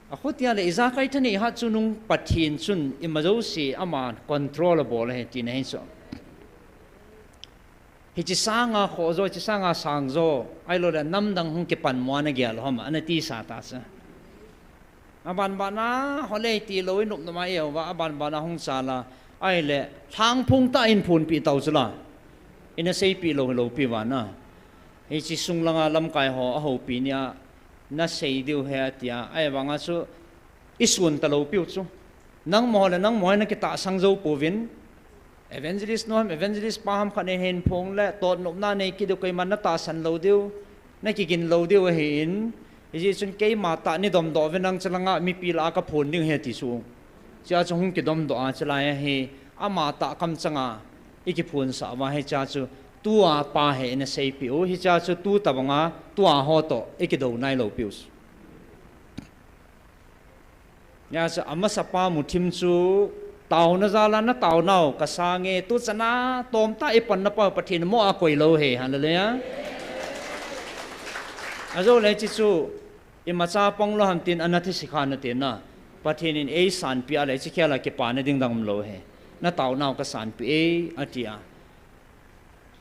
Akhutia le ijakai thanei hat chu nung Pathen chun ima jouse ama control abol ahi tina hi chu. Hiche sanga khoh jo, hiche sanga sang jo, ahiloule namdang hung kipan mo ana gel u ham, ana tisa ta chu. Abanbana, holei tilou inopnop a i-eu va, abanbana hung chal a, ahile, lhangphong tah in phonpeh tau chu la. Ina seipeh lou, hilou pi vana. Hiche sung langa lamkai ho ahoupi nia, nasei diu ahi atia, ahivanga chu, ison talou piu chu. Nangma ho le nangma ho nakitahsang jou pouvin. Evangelist nu ham, evangelist pa ham khat in hin phong le, totnopna nei kit diu, koiman natahsan lou diu, nakigin lou diu ahin, hijeh chun keima tah nei domdoh uvin lang, chulanga mipi lah a kaphon ding ahi ti chu. Chea chu hung kidomdoh a, chulai ahi, ama tah kamchanga ikiphonsah uva, hichea chu tua pa hi ina seipeh u, hichea chu tu tabanga tua ho toh ikidou nailou piu chu. Hijeh chun amasapa muthim chu, taona jal a nataonau kasange, tuchana tomtah ipanna pa Pathen mo a koilou ahi, hallelujah. Ajoule hiche chu, imacha ponglou ham tin ana thisikha natina, Pathen in eisanpeh a le hiche khel a kipana ding dang umlou ahi. Nataonau kasanpeh e, atia.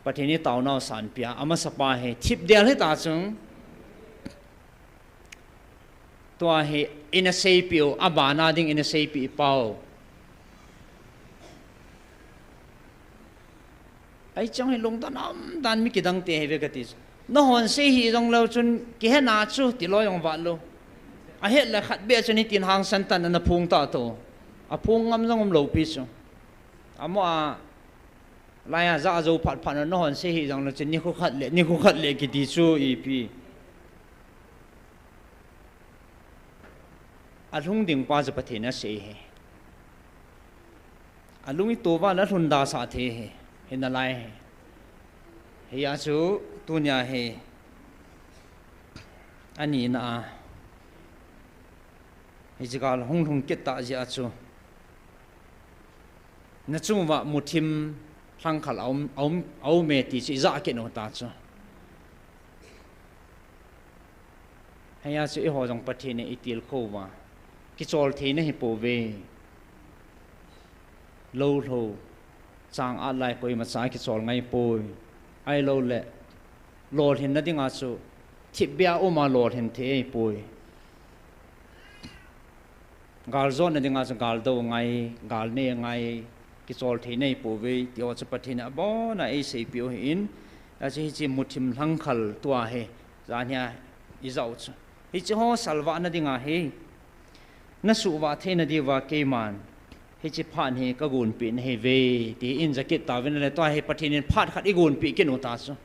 Pathen in taonau sanpeh a, amasapa hi thipdel hita chu. Tua hi ina seipeh u, abana ding ina seipeh pau. Ahi chang hi lungdon umdan mi kidangte hive kati chu. Nahon sei hih jongleu chun kihena chu tilou jong vatlou. Ahet le khat beh chun hitin hangsan tan ana phong ta to. Aphong ngam jong umlou pi chu. Amo a, laiya jah jou phatphat na, nahon sei hih jongleu chun nikho khat le, nikho khat le kiti chu ipi. Alhung ding pa chu Pathen asei ahi. Alung ito uva le alhun dasah thei ahi. Hinalai ahi. Hia chu tunia hi anina a, hiche gal hung lhung kit tah jeh a chu, nachung uva muthim lhangkhal aum, aum, aume ti chu ijah kit u ta chu. Hia chu eiho jong Pathen in eitilkhou uva, kichol thei nahipouve. Lou lhou, chang at lai koimacha kichol ngaipoi. Ahiloule, lolhinna dinga chu thipbeh a uma lolhin thei ahipoi. Galjotna dinga chu galdou ngai, galneh ngai, kichol thei nei pouve, ti ho chu Pathen in abon a eiseipeh u ahin, achu hiche muthim lhangkhal tua hi, jan hia ijah u chu. Hiche ho salvah na dinga hi, nasuhvah theina diuva keiman hiche phat hi kagonpeh nahiuve, ti hi ija kit tauvin ahile, tua hi Pathen in phat khat igonpeh kit u ta chu.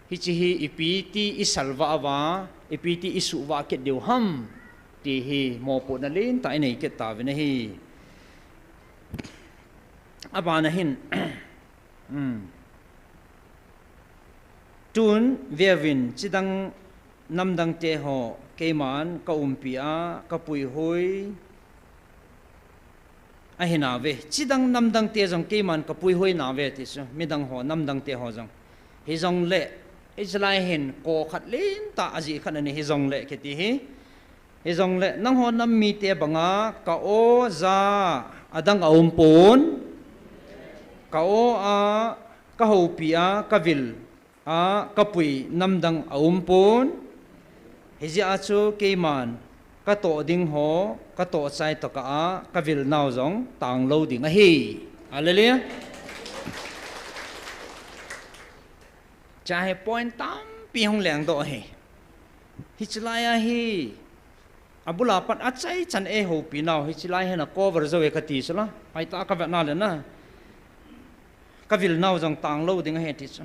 Hiche hi ipi ti isalvah uva, ipi ti isuhvah kit diu ham, ti hi mopohna lentah inei kit tauvin ahi. Abana hin, um, tun veuvin, chidang namdangte ho keiman kaumpi a, kapuihoi ahinauve. Chidang namdangte jong keiman kapuihoi nauve ti chu, midang ho namdangte ho jong. Hijongle, hiche lai hin ko khat lentah ajih khat ana nei, hijongle kiti hi. Hijongle, nangho nam mite banga ka-o ja adang aumpon, ka-o a, kahoupi a, kavil a, kapui namdang aumpon. Hijeh a chu keiman katoh ding ho katoh chai tokah a, kavil nau jong tanglou ding ahi. Hallelujah. Hiche hi point tampi hung lengdoh ahi. Hiche lai a hi, abul a pat achaichan eihoupi nau, hiche lai hi ana cover jou e kati chu la, hoitah a kavet na le na, kavil nau jong tanglou ding ahi ti chu.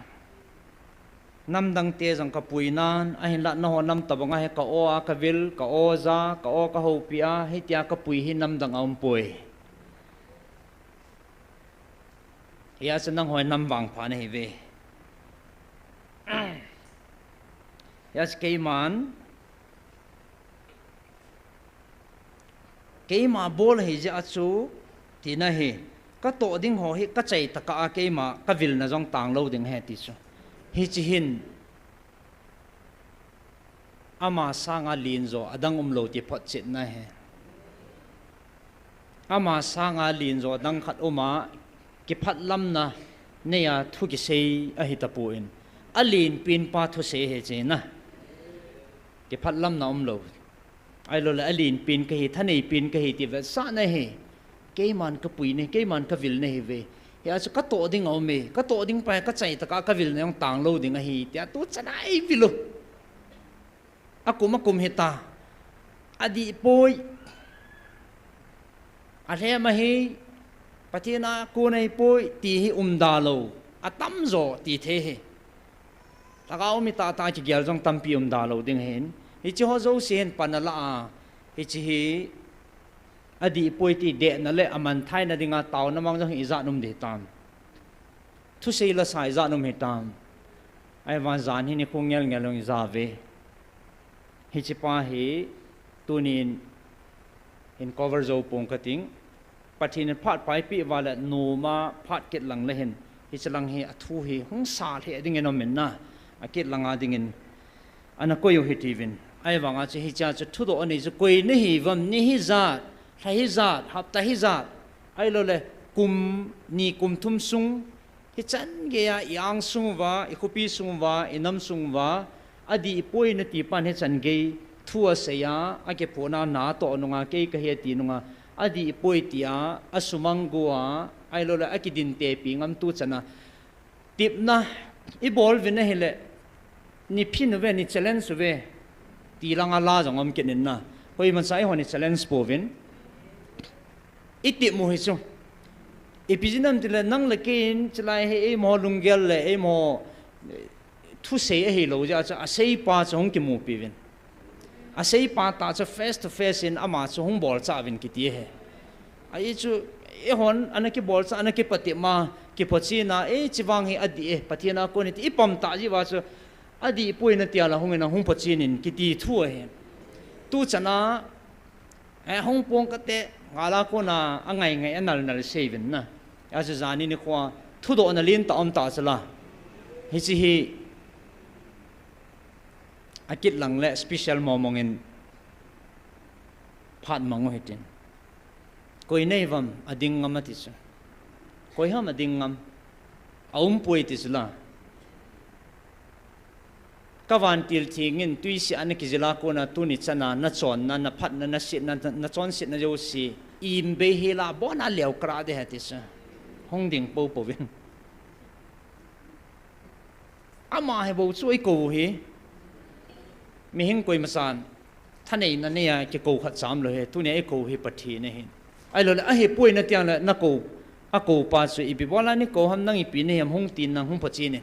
Namdangte jong kapui nan, ahinlah nangho nam tobang a hi ka-o a kavil, ka-o ja, ka-o kahoupi a, hitia kapui hi namdang aumpoi. Hijeh a chu nangho hi nam vangpha nahiuve. Hijeh a chu keiman, keima bol ahijeh a chu, tina hi, katoh ding ho hi kachai tokah a keima kavilna jong tanglou ding ahi ti chu. Hiche hin, ama sanga lenjo adang umlou ti photchetna ahi. Ama sanga lenjo adang khat uma, kiphatlamna neiya thu kisei ahitapon, alenpen pa thusei ahi chena. Kiphatlamna umlou. Ahiloule alenpen kahi, thaneipen kahi ti vetsahna ahi. Keiman kapui nahi, keiman kavil nahiuve. Hijeh a chu katoh ding aume, katoh ding pa hi kachai tokah kavilna jong tanglou ding ahi, tia tuchan a eivil u. Akum akum hita. Adihpoi. Alhem ahi. Pathen a kon ahipoi ti hi umda lou. Atamjo ti thei ahi. Lhagao mi tahtah kigel jong tampi umda lou ding ahin. Hiche ho jouse hin pan alah a, hiche hi adihpoi ti dehna le amanthaina dinga taona mang jong hi ijat um ding hitam. Thusei lasa ijat um hitam. Ahivangin jan hi nikho ngelngel hung jauve. Hiche pa hi tunin hin cover jou pong kating. Pathen in phat paipeh uva le noma phat kit lang le hin, hiche lang hi athu hi hung sa lheh dingin um in na, akit langa dingin ana koi u hitiuvin. Ahivanga chu hichea chu thudoh anei chu koi nahiuvam, ni hijat, lha hijat, hapta hijat, ahiloule kum ni kum thum sung, hichan geiya i-ang sung uva, ikhopi sung uva, inam sung uva, adihpoi nati pan hichan gei thu asei a, akiphona natoh nunga kei kahi ati nunga, adihpoi tia asumang go a, ahiloule akidintepi ngam tuchan a, tepna ibol uvin ahile, ni phin uve, ni challenge uve, ti langa la jong um kit in na. Koimacha eihon i challenge pouvin. Itep u hi chu. Ipi jeh ham itile nang le kei in chulai hi eima lunggel le eima thusei ahilou jeh a chu aseipa chu hung kimupi uvin. Aseipa tah chu face to face in ama chu hung bolchah uvin kiti ahi. Ahi chu, eihon ana kibolchah, ana kipatep ma, kiphachena, e, hiche vang hi adih e, Pathen a kon e ti ipom tah jeh uva chu, adihpoi natia la hung in a hung phachen in kiti thu ahi. Tuchan a, e, hung pong kate, ngal a kona angai ngai anal nal sei uvin na. Achu jan hi nikho a thudohna lentah um tah chu la. Hiche hi akit lang le special mong mong in phat mang u hitin. Koi nahiuvam, ading ngam ati chu. Koi ham ading ngam? Aumpoi ti chu la. Ka vantil theng in twisih a nakijil a kona tuni chan a nachonna, naphatna, nasetna, nachonsetna jouse, imbei hel a abon a leo kara ding ahi ti chu. Hung ding popo vin. Ama hi bou chu eikou hi. Mihing koimasan thaneina neiya kikou khat cham lou hi. Tunia eikou hi Pathen ahin. Ahilouleh ahi puina tiang le nakou, akou pa chu ipi bola neikou ham, nang ipi nahi ham hung tin nang hung phachi ni.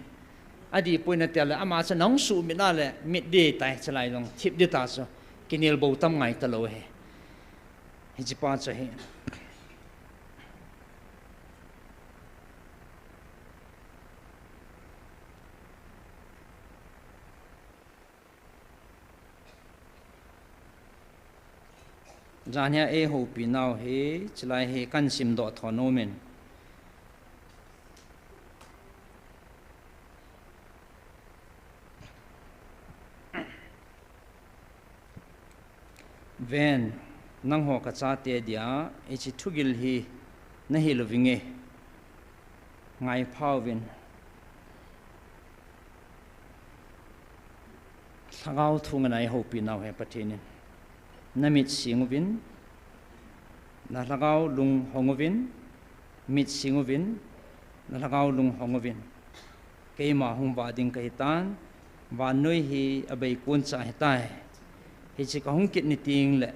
Adih puina tiang le ama chu nang suhmit na le mit ding tai, chulai jong thip ding ta chu. Kinel bou tam ngai talou hi. Hiche pa chu hi. Jan hia eihoupi nau hi, chulai hi kahin simdoh tho nom in. Ven, nangho kachate dia, hiche thugil hi nahil uvinge, ngaipha uvin. Lhagao thu ngana eihoupi nau hi Pathen in. Namit sing uvin, nalhagao lung hong uvin, mit sing uvin, nalhagao lung hong uvin. Keima hung vah ding kahitan, vannoi hi abei kon cha ahitai. Hiche kahung kit ni teng le,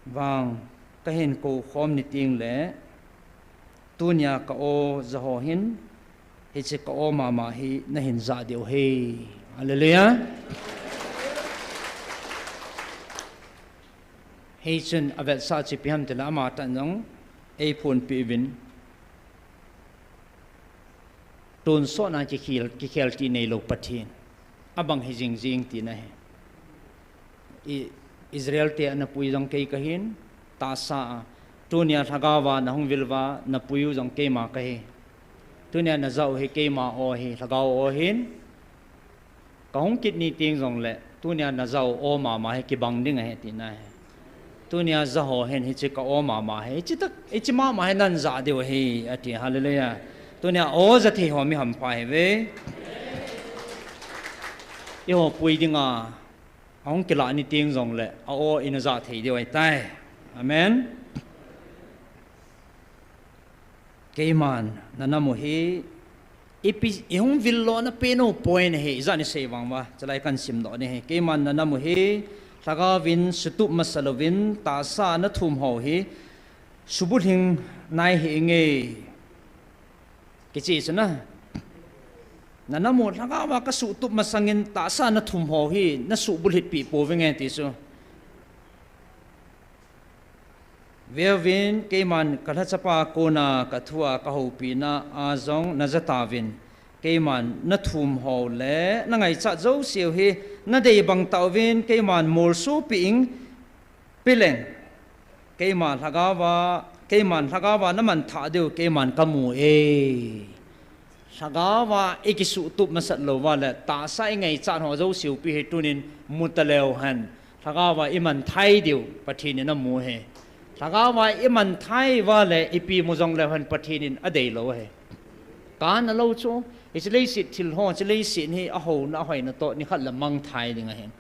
vang kahin kou khom ni teng le, tunia ka-o jaho hin, hiche ka-o mama hi nahin jah diu ahi. Hallelujah. Hichun avetsah chu ipi ham tile ama tah in jong eiphonpi uvin. Tonsot na kikhel, kikhel ti neilou Pathen. Abang hi jingjing tina ahi. I, Israel te ana pui jong kei kahin, tahsa a. Tunia lhagao a nahung vil uva napui u jong keima kahi. Tunia najah u hi keima o ahi, lhagao o ahin. Kahung kit ni teng jongle, tunia najah u o mama hi kibang ding ahi tina ahi. Tunia jaho hin hiche ka-o mama hi, hiche tah, hiche mama hi nahin jah diu ahi, ati, hallelujah. Tunia o ja thei ho mi hampha ahiuve. Eiho pui dinga, ahung kilah ni teng jongle, a-o ina jah thei diu ahitai. Amen. Keiman nanam u hi, ipi, ihung vil lona pen u poi nahi, ijat ni sei vang uva, chulai kahin simdoh ni ahi. Keiman nanam u hi, lhagao vin sutup masa louvin, tahsa nathum ho hi, subulhing nai hinge. Kichi chu na. Nanam u lhagao a kasutup masangin tahsa nathum ho hi, nasubulhit pi pouvinge ti chu. Veuvin, keiman kalhachapa kona kathua kahoupina a jong naja tauvin, keiman nathum ho le nangaichat jouseu hi nadei bang tauvin, keiman molsopi ing pileng. Keima lhagao a, keiman lhagao a naman thah diu, keiman kamu e. Lhagao a ikisutup masat lou uva le, tahsa ingaichat ho jouseu pi hi tunin muta leu hen. Lhagao a iman thai diu, Pathen in amu ahi. Lhagao a iman thai uva le, ipi mu jong leu hen Pathen in adei lou ahi. Kana lou chu, hiche leiset thil ho, hiche leiset hi ahouna, ahoina toh, nikhat le mangthai ding ahin.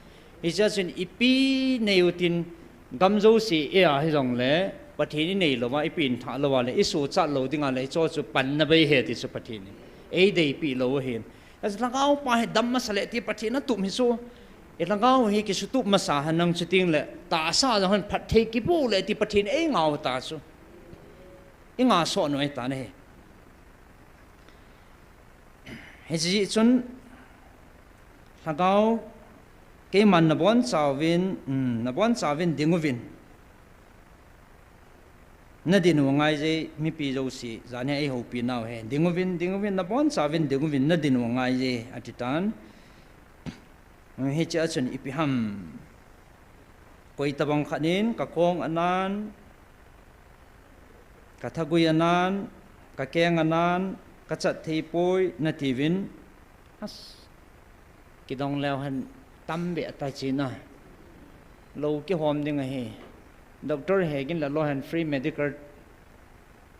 Hichea chun ipi nei u tin, gam jouse ei a hijongle, Pathen inei louva, ipi in thah louva le, isochat lou dinga le, hicho chu panna bei ahi ti chu Pathen in eideipi lou ahin. Hiche lhagao pa hi dam masa le ti Pathen atup hi chu. I lhagao hi kisutup masa hen nang chuteng le, tahsa jong hen phatthei kibu le ti Pathen eingao ta chu. Inga soh noi ta nahi. Hiche jeh chun, lhagao, keiman nabonchauvin, um, nabonchauvin dinguvin. Nadin u angaije, mipi jouse, jani eihoupi nau hi. Dinguvin, dinguvin, nabonchauvin dinguvin, nadin u angaije, ati tan. Hichea chun ipi ham. Koi tabang khat in, kakong anan, kathagui anan, kakeng anan, kachat thei poi, natiuvin. As, kidong leu hen tam beh tai china. Lou kihom ding ahi. Doctor hegin la lou hen free medical,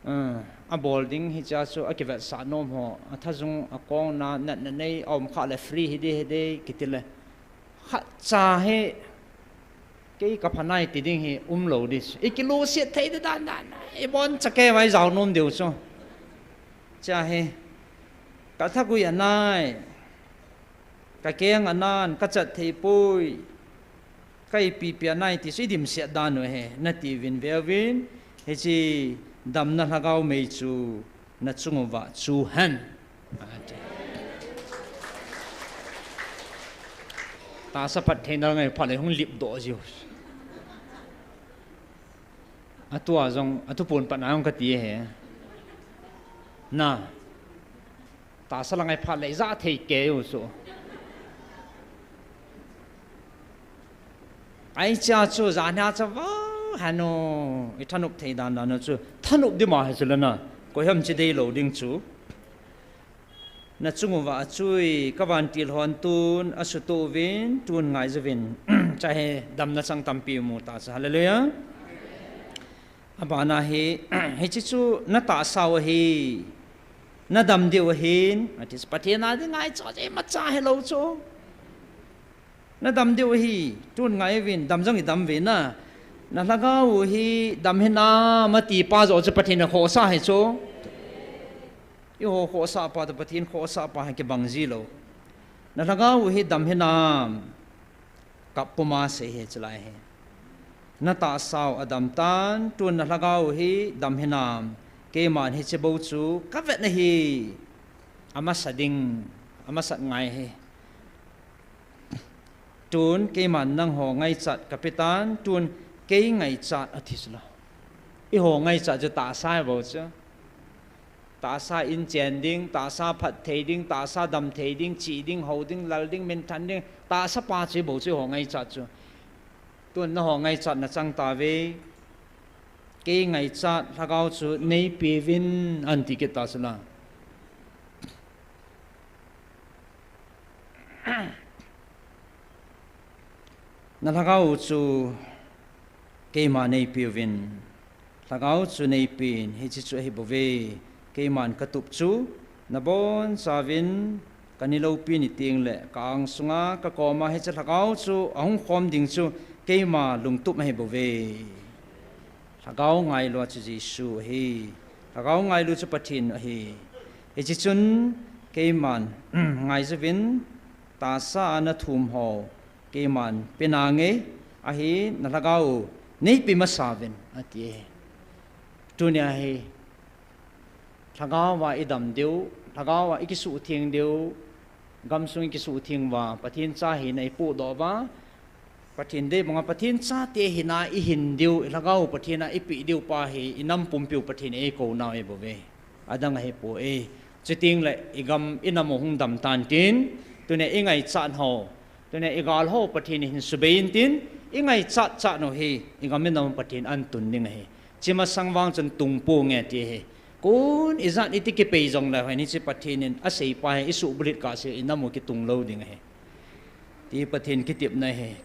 uh, abol ding hichea chu akivetsah nom ho. Athajung akong na, natna nei, aum kha le free hiding hiding, kiti le. Khatcha hi, kei kapha nai ti ding hi umlou di. Ikiluset thei di dan dan. Iboncha kei vai jao nom diu chu. Cha he, ka thagui anai, ka keng anan, ka chat thei poi, ka ipi pi anai ti chu i dimset dan u he, na ti vin ve vin, hiche damna lhagao mei chu na chung uva chu hen. Tahsa phattheina ngai phat le hung lip doh jiu. Atua jong, atu pon pat na jong ka ti he. Na. Tahsa la ngai phat le i ja thei kei u chu. Ai cha chu ja na cha va hanu. I thanop thei dan dan chu. Thanop di ma he chu le na. Koi ham chi dei lo ding chu. Na chung uva a chui, ka vantil hon tun, a sutu vin, tun ngai juvin. Cha he, damna chang tampi mu ta cha. Hallelujah. Abana hi, hiche chu na tahsa u ahi, na dam diu ahin, ati Pathen a ding ngai cho, che ma cha he lo cho. Na dam diu ahi, tun ngai vin, dam jong i dam vin na. Na lhagao u hi, dam hinam, ati pa jo chu Pathen a khohsa he cho. I ho khohsa pa to Pathen khohsa pa he kibang ji lo. Na lhagao u hi dam hinam. Kap puma sei he chulai he. Na tahsa u a dam tan, tun na lhagao u hi dam hinam. Keiman hiche bou chu ka vet na hi. Amasa ding, amasa ngai he. Tun keiman nangho ngaichat ka pe tan, tun kei ngaichat ati chu la. I ho ngaichat chu tahsa bou chu. Tahsa in chen ding, tahsa phat thei ding, tahsa dam thei ding, chi ding, ho ding, lal ding, minthan ding, tahsa pa chu bou chu i ho ngaichat chu. Tun na ho ngaichat na chang ta ve. Kei ngaichat lhagao chu nei pe vin an ti kit ta chu la. Na lhagao u chu keima nei pe uvin. Lhagao chu nei pen, hiche chu ahi bou ve. Keiman ka tup chu, na bon chauvin, ka ni lopi ni teng le, ka ang sunga, ka koma hiche lhagao chu, ahung khom ding chu, keima lungtup ahi bou ve. Lhagao ngailu chu Jesu ahi. Lhagao ngailu chu Pathen ahi. Hiche chun keiman ngai juvin tahsa a na thum ho keiman pe nange ahi na lhagao u nei pe masa uvin ati e. Tunia hi lhagao a i dam diu, lhagao a i kisuhtheng diu, gamsung i kisuhtheng uva, Pathen cha hina i pudoh uva, Pathen dei banga Pathen chate hina i hin diu, i lhagao Pathen a i pe diu pa hi, i nam pumpiu Pathen eikou nau ahi bou ve. Adang ahi poi. Chuteng le i gam i nam u hung dam tan tin, tunia i ngaichat ho, tunia i gal ho Pathen in hin subei in tin, i ngaichat chat u hi, i gam i nam Pathen an tun ding ahi. Chi masang vang chun tung ponge ti ahi. Kon ijat iti kipei jong le hoi ni chi Pathen in asei pa hi i suhbulhit kah seh i nam u kitung lou ding ahi. Ti Pathen kitepna ahi.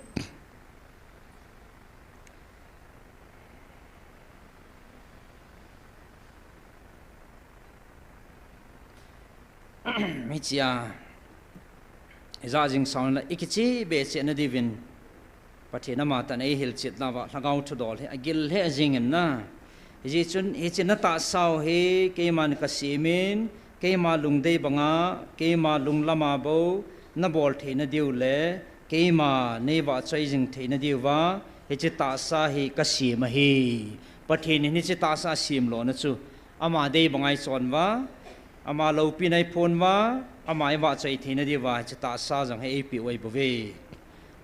Hichea, ijat jing sang le i kicheh be cheh na diuvin, Pathen ama tah in eihil chet nauva, lhagao thudol hi agil hi ajing in na. Hijeh chun, hiche na tahsa u hi, keiman ka semin, keima lungdei banga, keima lunglam a bou, na bol theina diu le, keima nei vahchoi jing theina diuva, hiche tahsa hi ka sem ahi. Pathen in hiche tahsa sem lona chu, ama dei banga i chon uva, ama loupina i phon uva, ama i vahchoi theina diuva, hiche tahsa jong hi eipeh u ahi bou ve.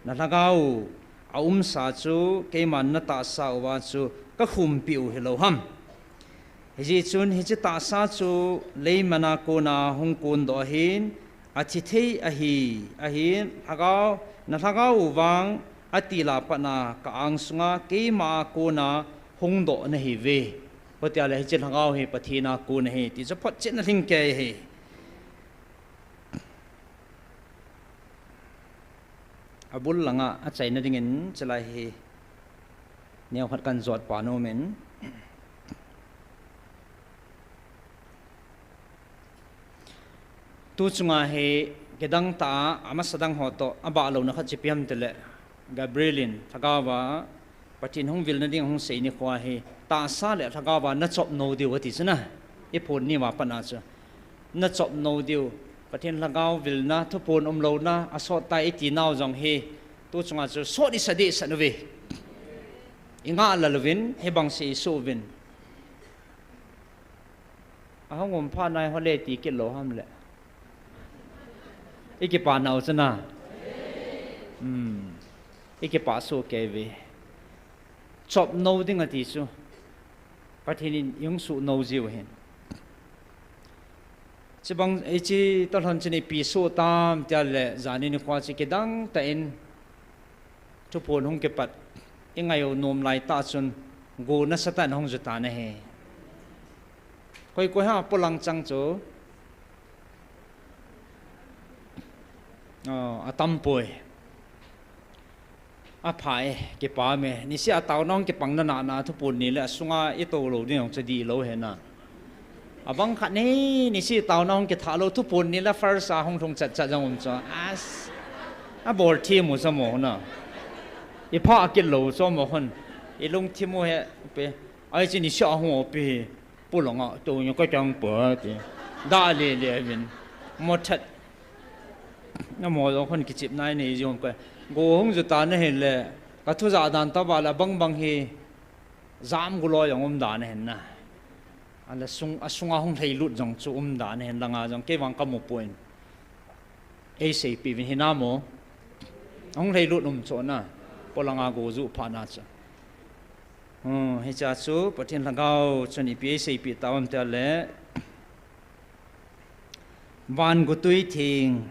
Na lhagao u, a umsa chu, keiman na tahsa uva chu, ka khumpi u hilou ham. Hijeh chun hiche tahsa chu, leiman a kona hung kondoh ahin, athi thei ahi, ahin, lhagao, na lhagao u vang, atil a pat na ka ang sunga, keima a kona hung doh na hi ve. Hutia le hiche lhagao hi Pathen a kon ahi, ti chu photchetna lhingkei ahi. Abul langa achaina dingin chulai hi neokhat kan jot pan umin. Tu chunga hi kidang tah a, amasa dang ho toh, abah louna khat chu ipi ham tile, Gabriel in, lhagao va, Pathen hung vilna ding hung sei nikho hi, tahsa le lhagao va na chop nou diu ati chu na, i phon ni uva pat na chu. nachop nou diu, Pathen lhagao vilna, thuphon umlouna asot tai iti nau jong hi, tu chunga chu sot isa deh sah uve. Ingah lal uvin, hibang seh isuh uvin. Ahung um phat nai hole ti kit lou ham le. Ikipah nau chu na. Hmm. Ikipah soh kei uve. Chop nou ding ati chu, Pathen in ihung suh nou jiu ahin. Chubang, hiche toh lhon chun ipi soh tam tia le, jani nikho chu kidang tah in thuphon hung kipat, ingai u nom lai tah chun, go nasatah in hung ju tan ahi. Koi koi ham polang chang chu, oh, atam poi. Apha e, kipah e. Niseh a taona hung kipang nana, thuphon ni le asunga itou lou ding jong chu dih lou ahi na. Abang khat ni, niseh a taona hung kithah lou, thuphon ni le first a hung lhung chat chat jong um chu. As, abol thim u chu mo na. Ipha kit lou chu mo hon. Ilungthim u he, pe. Ai chi niseh a hung o pe. Polang a tou nyo ka chang pa ti. Da le le vin. Mo that. Namo jong khun kichep nai nei jong ka. Go hung ju tan ahin le, ka thu ja dan tobang le bang bang hi jam gu loi jong um dan ahin na. Ala sung, asunga hung lheilut jong chu um dan ahin langa jong kei vang ka mu poi. Ei seipeh uvin hinam o. Hung lheilut um chu na. Polanga go ju phat na chu. Hmm, hiche chu Pathen lhagao chun ipi ei seipeh tau ham tia le. Van gotui theng,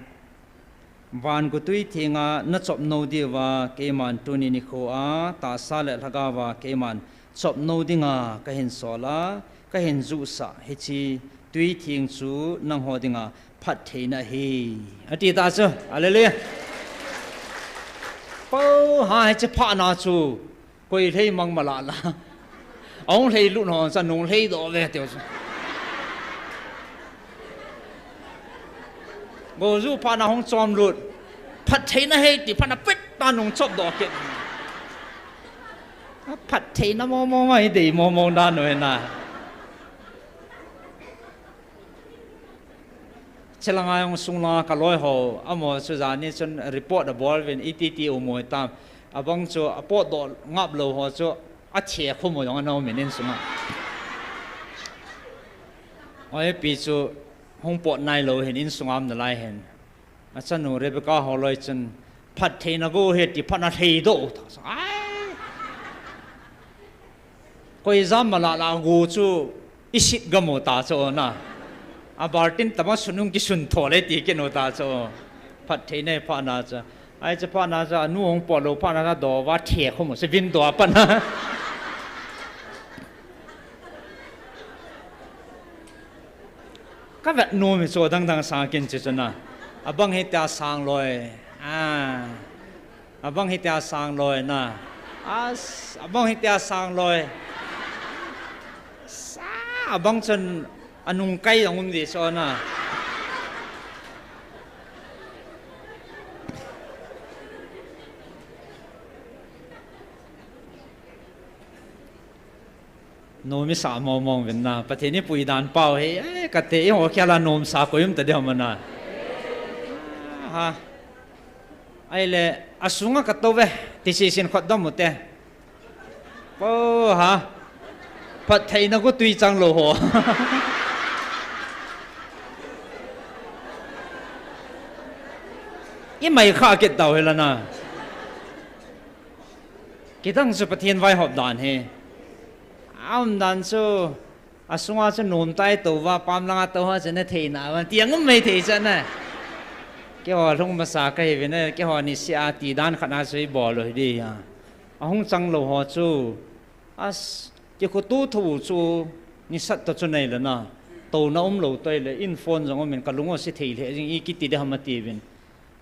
van gotui theng a nachop nou diuva keiman tuni nikho a tahsa le lhagao a keiman chop nou dinga kahin sol a, kahin jusah hiche tui theng chu nangho dinga phattheina ahi. Ati ta chu. Hallelujah. Pau ha hiche phatna chu. Koi lhei mang mala la. Ahung lheilut ho cha nung lhei doh ve tiu chu. Go ju phatna hung chom lut. Phattheina ahi ti phatna pet ta nung chop doh kit. Phattheina mo mo ngai dei mo mo dan u ahi na. Chulanga jong sung langa ka loi ho, amaho chu jani chun report abol uvin, iti ti u mo tam. Abang chu apotdoh ngap lou ho chu, athe khum u jong ana um in insunga. Oi, pi chu hung pot nai lou hin insunga um nalai hin. Achanu Rebecca ho loi chun, phattheina go ahi ti phatna lhei doh ta. Ai. Koi jam mala la go chu isit gam u ta chu na. A baltin tama sunung kisun tho le ti kinu ta chu. Phattheina phatna chu. Ai chu phatna chu anu hung pot lou phatna chu doh uva the khum u chu window a pat na. Ka vet nom e chu dang dang sang kin chu chu na. Abang hitia sang loi. Ah. Abang hitia sang loi na. As, abang hitia sang loi. Sa, abang chun anung kai jong um di so na. Nom isa mong mong uvin na. Pathen in eipui dan pau hi, eh, kate eiho khel a nom sa koi um ta ding ham na. Ah, ha. Ahile, asunga ka tou ve, ti sisin khut dom u te. Po ha. Phattheina go tui chang lou ho. Imai kha kit tau hi la na. Kidang chu Pathen vaihop dan hi. Aum dan chu, asunga chu nom tai tou va, pam langa tou ho chu na thei na va, ti ang um mai thei chu na. Keiho lhung masa ka hi uvin, keiho niseh a ti dan khat na chu i bol u hi di ha. Ahung chang lou ho chu, as, kikhutu tho chu, nisat ta chu nei le na. Touna um lou toi le, in phone jong um in ka lung u si thei le, jing i kiti de ham a ti uvin.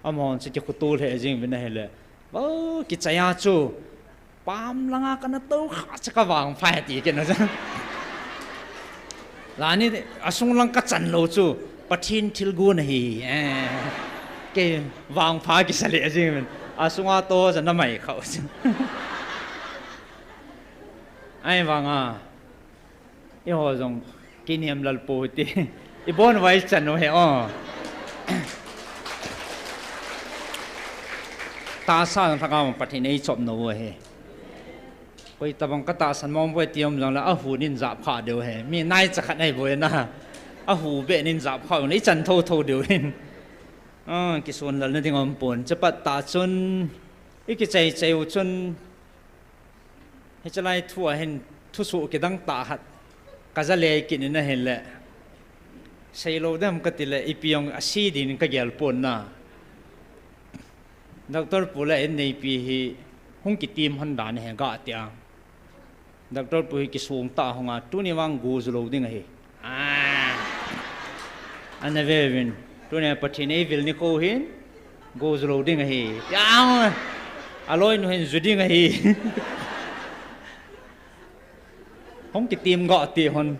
Amahon chu kikhutu lheh jing uvin ahile. Vo, kichai a chu. Pam langa kana tou kha chu ka vangpha e ti kina chu. Lani asung lang ka chan lou chu. Pathen thilgon ahi. Eh. Kei vangpha kisa lheh jing uvin. Asunga tou chu na mai khau chu. Ahivanga. Eiho jong kinem lal pou ti. Ibon vai chan u he o. Tahsa lhagao Pathen eichop nau u he. Koi tabang katahsan mong boi ti um jongle ahu nin jap kha diu he. Mi nai cha khat nei boi na. Ahu be nin jap kha u nei chan tho tho diu hin. Ah, kisun lal na ding um pon. Chapat ta chun. Ikichai chai u chun. Hichalai thu a hin thusuh kidang tah khat. Ka ja lei kit in ahin le. Seilou dem kati le ipi ong asi din ka gel pon na. Doctor pu le in neipi hi hung kitim hon dan he ga tia. Doctor pu hi kisung ta hong a tuni vang go ju lou ding ahi. Ah. Ana ve vin. Tuni Pathen ei vil ni ko hin. Go ju lou ding ahi. Yang. Aloi nu hin ju ding ahi. Hong kitim ga ti hon.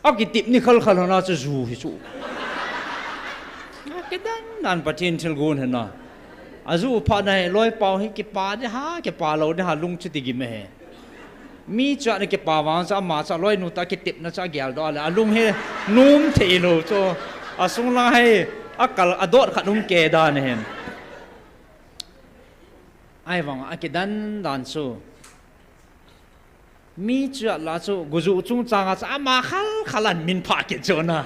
Akitip ni khal khal hon a chu ju hi chu. Akidan nan Pathen thil gun hena. Aju pha na he loi pau hi kipa de ha, kipa lou de ha lung chu ti gim he. Mi chu ana kipa vang cha ama cha loi nu ta kitip na cha gel do le. Alung he num thei lou chu. Asung la he akal adot khat um ke dan hen. Ai vang akidan dan chu. Mi chu la chu, guju chung chang a chu, ama khal khal an min pha kit chu na.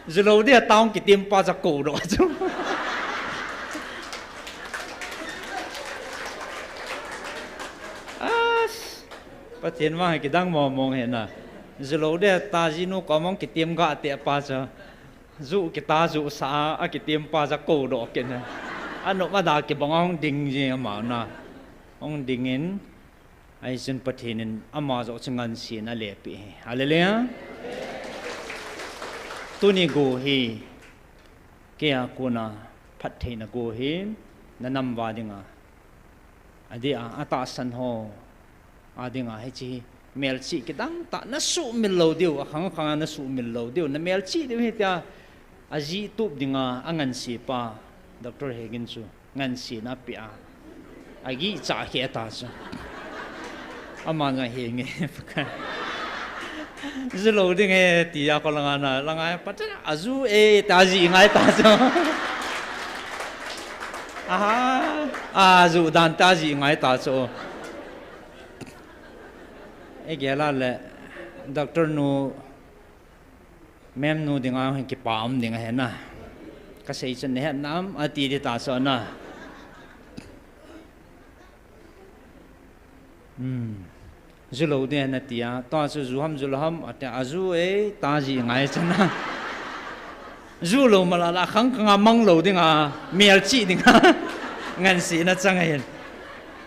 Ju lou dia tang kitim pa cha ko do chu. As, Pathen ma kidang mo mong he na. Ju lou dia ta ji nu ko mong kitim ga te pa cha. Ju kita ju sa a kitim pa cha ko do kit na. Anu ma da kibang ong ding ji ama na. Ong ding in. Ahi chun Pathen in ama joh chu ngansen a lepeh hi. Hallelujah. Tuni go hi, kei a kona phattheina go hi, na nam va dinga. Adeh a, atahsan ho. Adinga, hiche hi, melchih kidang tah, na sumil lou diu, akhang khang a na sumil lou diu, na melchih diu hitia, ajih tup dinga, anganse pa, Doctor Hegin chu. Ngansen apeh a. Agih cha khe ta chu. Ama nga he nge. Ju lou ding he ti a ko langa na, langa pa ta, aju e ta ji ngai ta chu. Aha. Aju dan ta ji ngai ta chu. E gela le doctor nu Mem nu dinga hin kipa um ding ahi na. Ka sei chun na het nam ati di ta chu na. Hmm. Ju lou ding na tia. Tua chu ju ham ju lou ham ati a ju e ta ji ngai chu na. Ju lou ma la la khang khang a mang lou dinga. Mial chi dinga. Ngansi na chang ahin.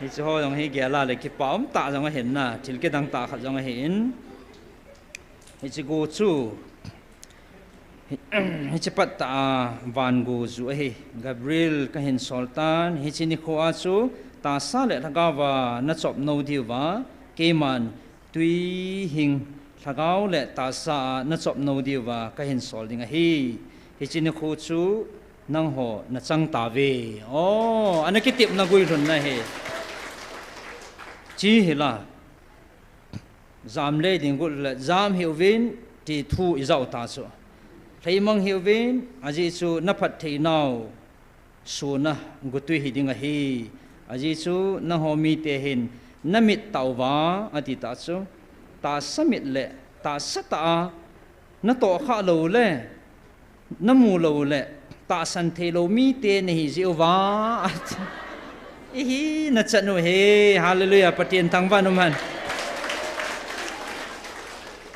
Hichu ho dong hi gela le kipa um ta jong ahin na. Thil kidang ta khat jong ahin. Hiche gu chu, hiche pat ta a van gu ju ahi. Gabriel ka hin sol tan, hiche nikho a chu tahsa le lhagao va na chop nou diu va, keiman tui hing lhagao le tahsa a na chop nou diu va ka hin sol ding ahi. Hiche nikho chu nangho na chang ta ve. Oh, ana kitep na gui lhun na he. Chi hi la. Jam le ding gu le jam hiuvin ti thu i jao ta chu. Lheimang hiuvin, ajeh chu na phatthei nau suna gutui hi ding ahi. Ajeh chu nangho mite hin na mit tauva, ati ta chu. Tahsa mit le, tahsa ta a, na toh kha lou le, Na mu lou le, tahsan thei lou mite na hi jiu va. Ihi na chan u he, hallelujah, Pathen thangvah in um hen.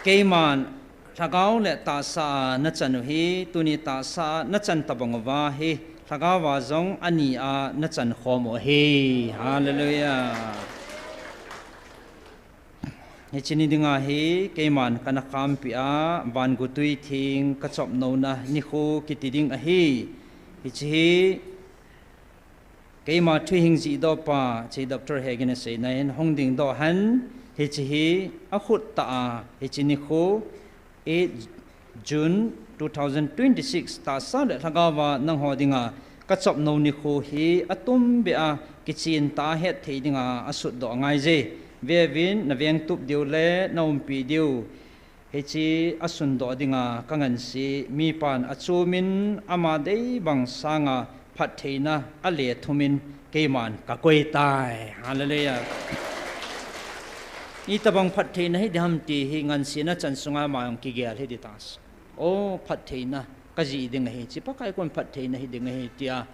Keiman, lhagao le tahsa na chan u hi, tuni tahsa na chan tabang uva hi, lhagao va jong ani a na chan khom u hi, hallelujah. Hiche ni dinga hi, keiman kana khampi a, van gutui thing ka chop nouna nikho kiti ding ahi. Hiche hi, keima thuhing jihdoh pa, hiche Doctor Hegin asei na in, hung dingdoh hen, hiche hi, akhut ta a, hiche nikho, eight June two thousand twenty-six, tahsa le lhagao va nangho dinga ka chop nou nikho hi atum beh a kichen ta a het thei dinga asut doh angai je. Ve uvin na veng tup diu le na umpi diu. Hiche asundoh dinga kangansi, mipan achumin ama deibang sanga phattheina alethumin keiman kakoi tai. Hallelujah. Itobang phattheina hiding ham ti hi ngansena chan sunga ama jong kigel hiding tah. O, phattheina kajih ding ahi, hiche Pakai kon phattheina hiding ahi tia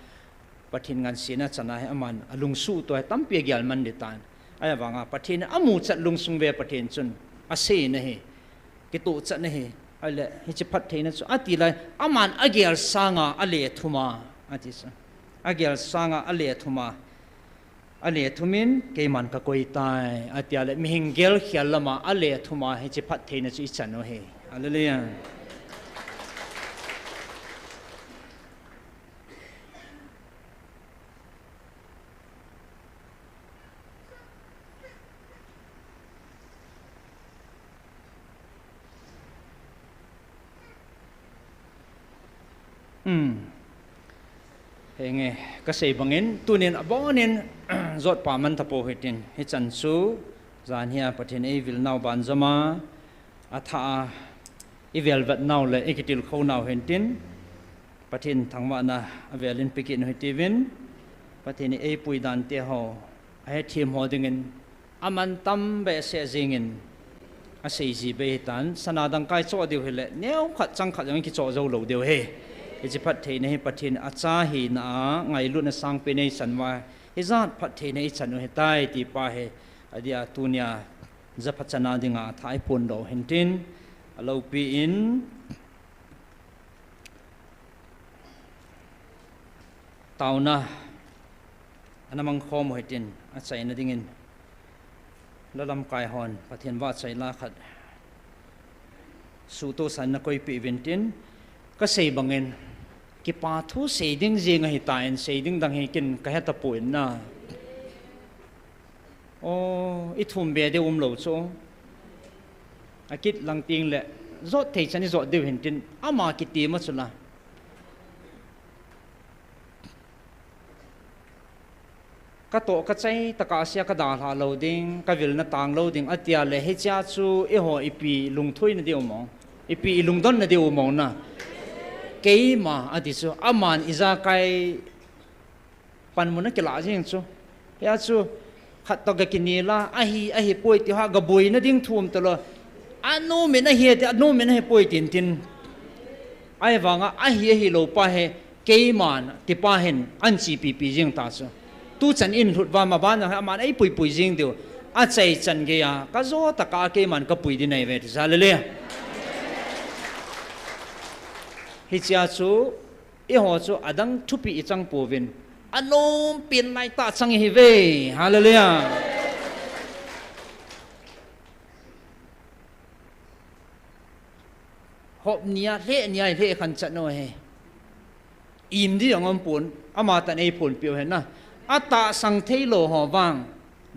Pathen ngansena chana hi aman alungsuh toh hi tampi agel man ding tan. Ahivanga Pathen amuchat lungsung ve Pathen chun aseina hi, kitohchatna hi, ahile hiche phattheina chu ati lai, aman agel sanga alethuma, ati chu. Agel sanga alethuma, alethumin keiman kakoi tai, atia le mihing gelkhel lama alethuma hiche phattheina chu ichan u ahi. Hallelujah. Henge, kasei bangin tunin abonin jotpa man tapou hitin, hichan chu janhia Pathen eivilnau banjoma athah a ivelvetnau le ikitilkhounau hintin, Pathen thangvahna avelin pekit u hitiuvin, Pathen in eipui dante ho, ahethem ho dingin aman tam behseh jengin aseiji bei hitan, sana dangkai choh diu hile neokhat changkhat jong kichoh jou lou diu ahi. Hiche phattheina hi Pathen acha hina a ngailutna sangpen eichan uva, hijat phattheina ichan u ahitai tipa hi, adia tunia japhachana dinga athah iphondoh u hintin, aloupi in taona ana mangkhom u hitin, achaina dingin la lamkai hon Pathen vahchoi la khat suhtohsan nakoipeh uvin tin, kasei bangin kipa thu sei ding jeng ahitan, sei ding dang hi ken kahetapoi na. O, ithum be diu umlou chu, akit lang tengle jot thei chan ijot diu hintin, ama kitima chula katoh kachai tah a sea kadalhah lou ding, kavilna tang lou ding, atia le hichea chu eiho ipi lungthoina diu mong, ipi ilungdonna diu mong na. Keima ati chu, aman ijakai panmun akilah jeng chu. Hia chu khat toh gakinel a, ahi, ahipoi tia gaboina ding thum talou. Anomin ahi ati, anomin ahipoi tin tin. Ahivanga ahi, ahilou pa hi keiman tipa hin anchepipi jeng ta chu. Tuchan in lhut uva maban jong hi aman eipuipui jeng diu. Achaichan geiya kajo tah a keiman kapui ding ahiuve ti chu. Hallelujah. Hichea chu eiho chu adang thupi ichang pouvin, anompen laitah chang ihiuve. Hallelujah. Hop nia, lheh nia, lheh khan chat u ahi. Im ding jong umpon, amatah in eiphonpeh u ahi na. Atahsang theilou ho vang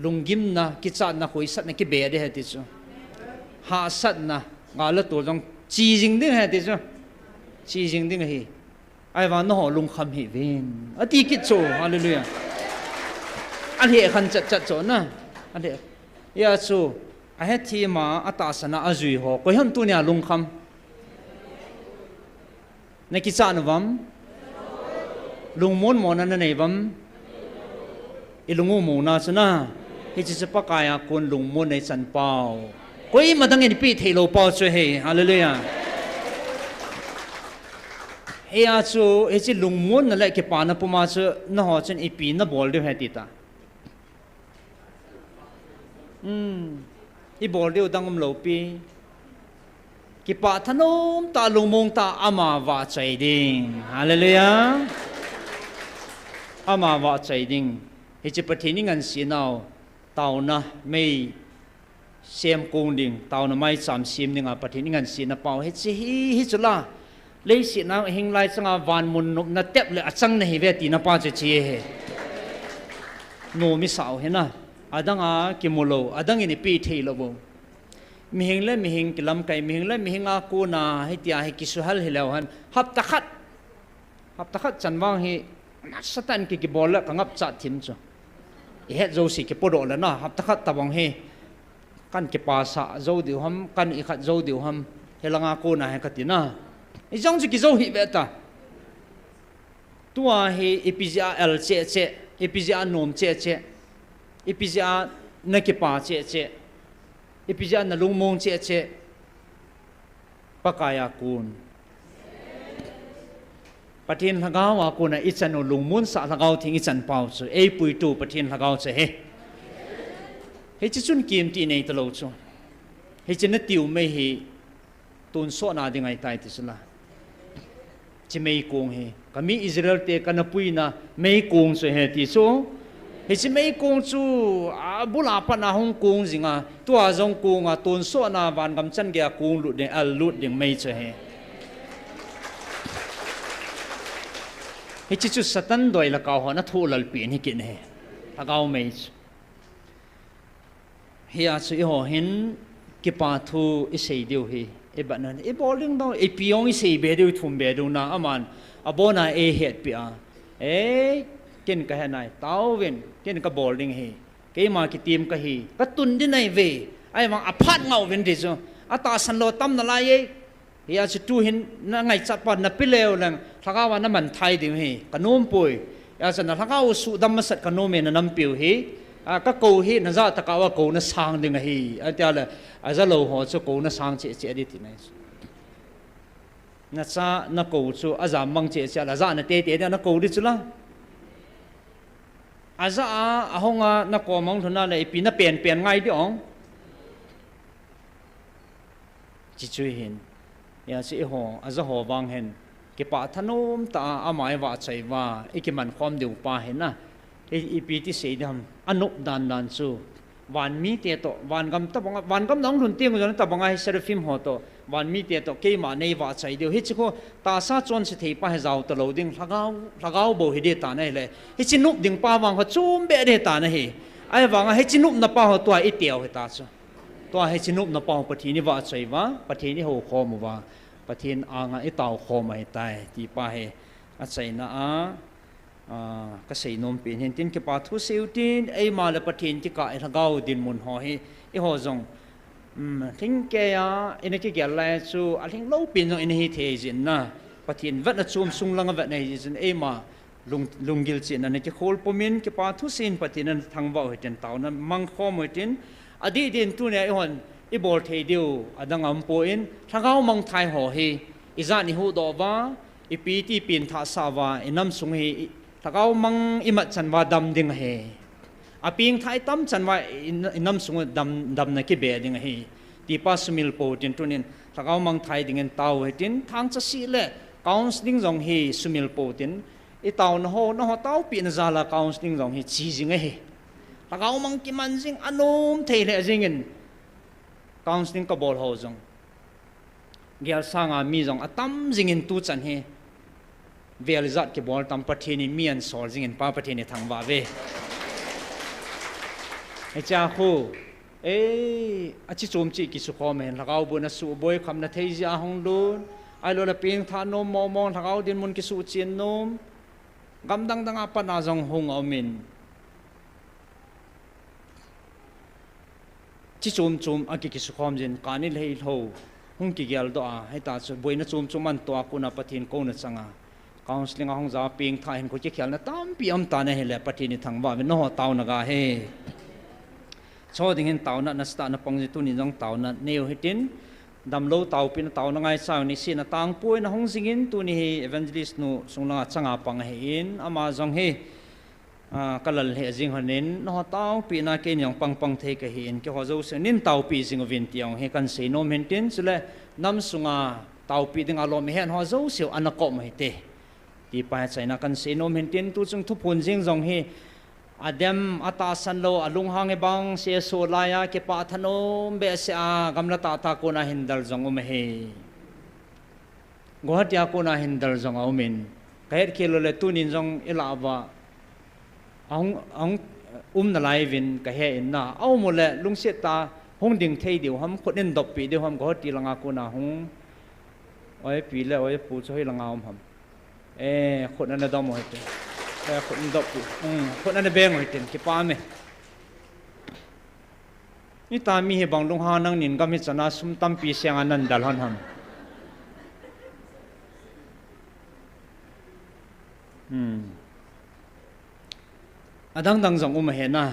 lunggimna, kichatna, khoisatna kibe ding ahi ti chu. Hahsatna, gal le tol jong che jing ding ahi ti chu. Che jing ding ahi. Ahivang nangho lungkham hih uvin, ati kit chu. Hallelujah. Alheh khan chatchat chu na. Alheh. Hia chu, ahethem a, atahsan a ajui ho, koiham tunia lungkham? Nakichat uvam? Lungmon mona nanei uvam? Ilung umona chu na. Hiche chu Pakai a kon lungmonna ichan pau, koima dangin ipeh theilou pau chu ahi. Hallelujah. Hia chu, hiche lungmonna le kipana puma chu nangho chun ipi nabol diu ahi tita? Ibol diu dang umlou pi. Kipah thanom tah, lungmong tah a ama vahchoi ding. Hallelujah. Ama vahchoi ding. Hiche Pathen ingansenau, taona mei semkong ding, taona maicham sem dinga Pathen ingansena pau hiche hi, hichu la. Leiset a hing lai changa vanmun nopna tep le achang nahiuve tina pa chu hiche ahi. Nom isah u ahi na. Adanga kimulou, adangin ipeh theilou u. Mihing le mihing kilamkai, mihing le mihing a kona hitia hi kisuhal hileu hen, hapta khat, hapta khat chan vang hi nasatah in ki, kibol le kangapchat thim chu. Ihet jouse kipodoh le na, hapta khat tobang hi Kan kipasah jou diu ham, kan ikhat jou diu ham, hilanga kona hi kati na. Ijong chu kijou hih ve ta. Tua hi ipi jeh a el cheh cheh, ipi jeh a nom cheh cheh, ipi jeh a na kipa cheh cheh, ipi jeh a na lungmong cheh cheh. Pakai a kon. Pathen Lhagao a kona ichan u lungmonsah Lhagao Theng ichan pau chu, eipuitu Pathen Lhagao chu ahi. Hiche chun kimti nei talou chu. Hiche na tiu mei hi tonsotna ding ahitai ti chu la. Hiche meikong hi, ka mi Israel te kana puina meikong chu ahi ti chu. Hiche meikong chu, abul a pat a hung kong jing a, tua jong kong a, tonsotna vangam chan gei a kong lut ding, al lut ding mei chu ahi. Hiche chu Satan doi le kau hon athoh lal pen hi kit ahi. Lhagao mei chu. Hia chu eiho hin kipa thu isei diu hi, ibat nan, ibol ding dong, ipi jong isei be diu, ithum be diu na, aman abona eihetpi a. Ei, ken kahe nai, taovin, ken kabol ding ahi. Keima kitim kahi, katun ding ahi ve. Ahivang aphat ngau vin ti chu. Atahsan lou tam nalai e. Hia chu tu hin na ngaichat pa na pe leu leng, Lhagao a na man thai ding ahi, ka nom poi. Hia chu na Lhagao u sudam masat ka nom e na nampiu hi. A, ka kou hi, na jah tah a kou na sang ding ahi. Atia le, aja lou ho chu kou na sang cheh cheh ding ti nai. Na cha, na kou chu, aja mang cheh cheh le, aja na tei tei ding, na kou ding chu la. Aja a, ahung a, na kom a hung lhun a le, ipi na pen pen ngai ding ong. Hiche chu hin, hia chu eiho, aja ho vang hin, kipah thanom tah a, ama ivahchoi uva, ikiman khom diu pa hin a, i, ipi ti sei ding ham, anop dan dan chu, van mite toh, vangam tabang a, vangam na hung lhun teng u jong tabang a hi seraphim ho toh, van mite toh, keima nei vahchoi diu, hiche khu, tahsa chonse thei pa hi jao talou ding, Lhagao, Lhagao bou hi ding tan ahile, hiche nop ding pa vang khu chom be ding tan ahi, ahivang a hiche nopna pa ho tua iteu hita chu. Tua hiche nopna pa ho Pathen ivahchoi uva, Pathen ihoukhom uva, Pathen anga itaokhom ahitai, ti pa hi achaina a, a, kasei nom pen hin tin kipa thu seiu tin, eima le Pathen kikah a Lhagao dinmun ho hi, eiho jong, um, lhingkei a, ina kigel lai chu, alhing lou pen jong ina hi thei jin na, Pathen vetna chom sung langa vetna hi jin, eima, Lung, lunggil chehna na kikhol pumin, kipa thusim Pathen in thangvah u hitin taona mangkhom u hitin, adih din tunia eihon ibol thei diu adang aumpoi, lhagao mangthai ho hi ijat ihuhdoh uva, ipi ti pengthah sah uva, inam sung hi i, lhagao mang imat chan uva dam ding ahi. Apengthah itam chan uva i, inam sung dam, damna kibe ding ahi. Tipa sumil pou hitin tunin lhagao mangthai dingin tao u hitin, thangcha sih le counselling jong hi sumil pou hitin, itaona ho, nangho taopehna jal a counselling jong hi che jing ahi. Lhagao mang kiman jing, anom thei lheh jingin counselling kabol ho jong. Gel sanga mi jong atam jingin tuchan hi. Vel ijat kibol tam Pathen in mi ahin sol jingin Pa Pathen ithangvah uve. Hichea khu, ei, achi chom cheh kisukhom ahin, lhagao boina suhboi khamna thei jeh a hung lut. Ahilou le pengthah nom mong mong, lhagao dinmun kisuhchen nom. Gam dang dang a pat a jong hung aumin. Chi chom chom a ki, kisukhom jin, kani lhei lhou, hung kigeldoh a, hita chu boina chom chom ahin toh a kona Pathen kouna changa. Counselling a hung ja pengthah hin khu kikhelna tampi aum tan ahile Pathen ithangvah uvin, nangho taona ga hi. Cho ding hin taona nasatah na pang jin tuni jong taona neiu hitin, damlou taopehna taona ngaicha u, niseh a tangpoi na hung jingin tuni hi evangelist nu sung langa changa pang ahin, ama jong hi, a, kalal lheh jing honin, nangho taopehna keini jong pang pang thei kahin, keiho jouse nin taopeh jing uvin ti jong hi kahin seinom hintin, chule nam sunga taopeh dinga lom ihet ho jouseu ana kom u hite. Tipa hi achaina kahin seinom hintin, tuchung thuphon jing jong hi, adem, atahsan lou, alunghang ibang, seso laiya, kipah thanom behseh a, gamla tahtah kona hin del jong um ahi. Guwahati a kona hin del jong aumin. Kahet khel lou le tunin jong ilah uva. Ahung, ahung um nalai uvin kahe in na. Aum u le lungset tah a hung ding thei diu ham, khut in doppeh diu ham, Guwahati langa kona hung. Oi pi le oi pu chu hoi langa um ham. Eh, khut ana dom u hitin. Eh, khut ana doppeh. Um, khut ana beng u hitin. Kipah e. Nita mi hi bang lunghan nangnin gam hi chana sum tampi senga nan dal hon ham? Hmm. Adangdang jong um ahi na.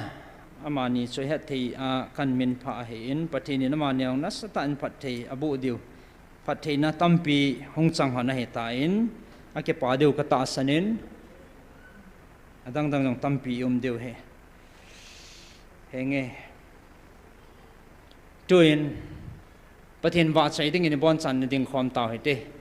Amani chu hetthei a kan minphah ahin, Pathen in amani jong nasatah in phatthei aboh diu, phattheina tampi hung chang hon ahitan, akipa diu katahsan in, adangdang jong tampi um diu ahi. Henge. Tuin, Pathen vahchoi dingin ibonchan nading khom tau hite.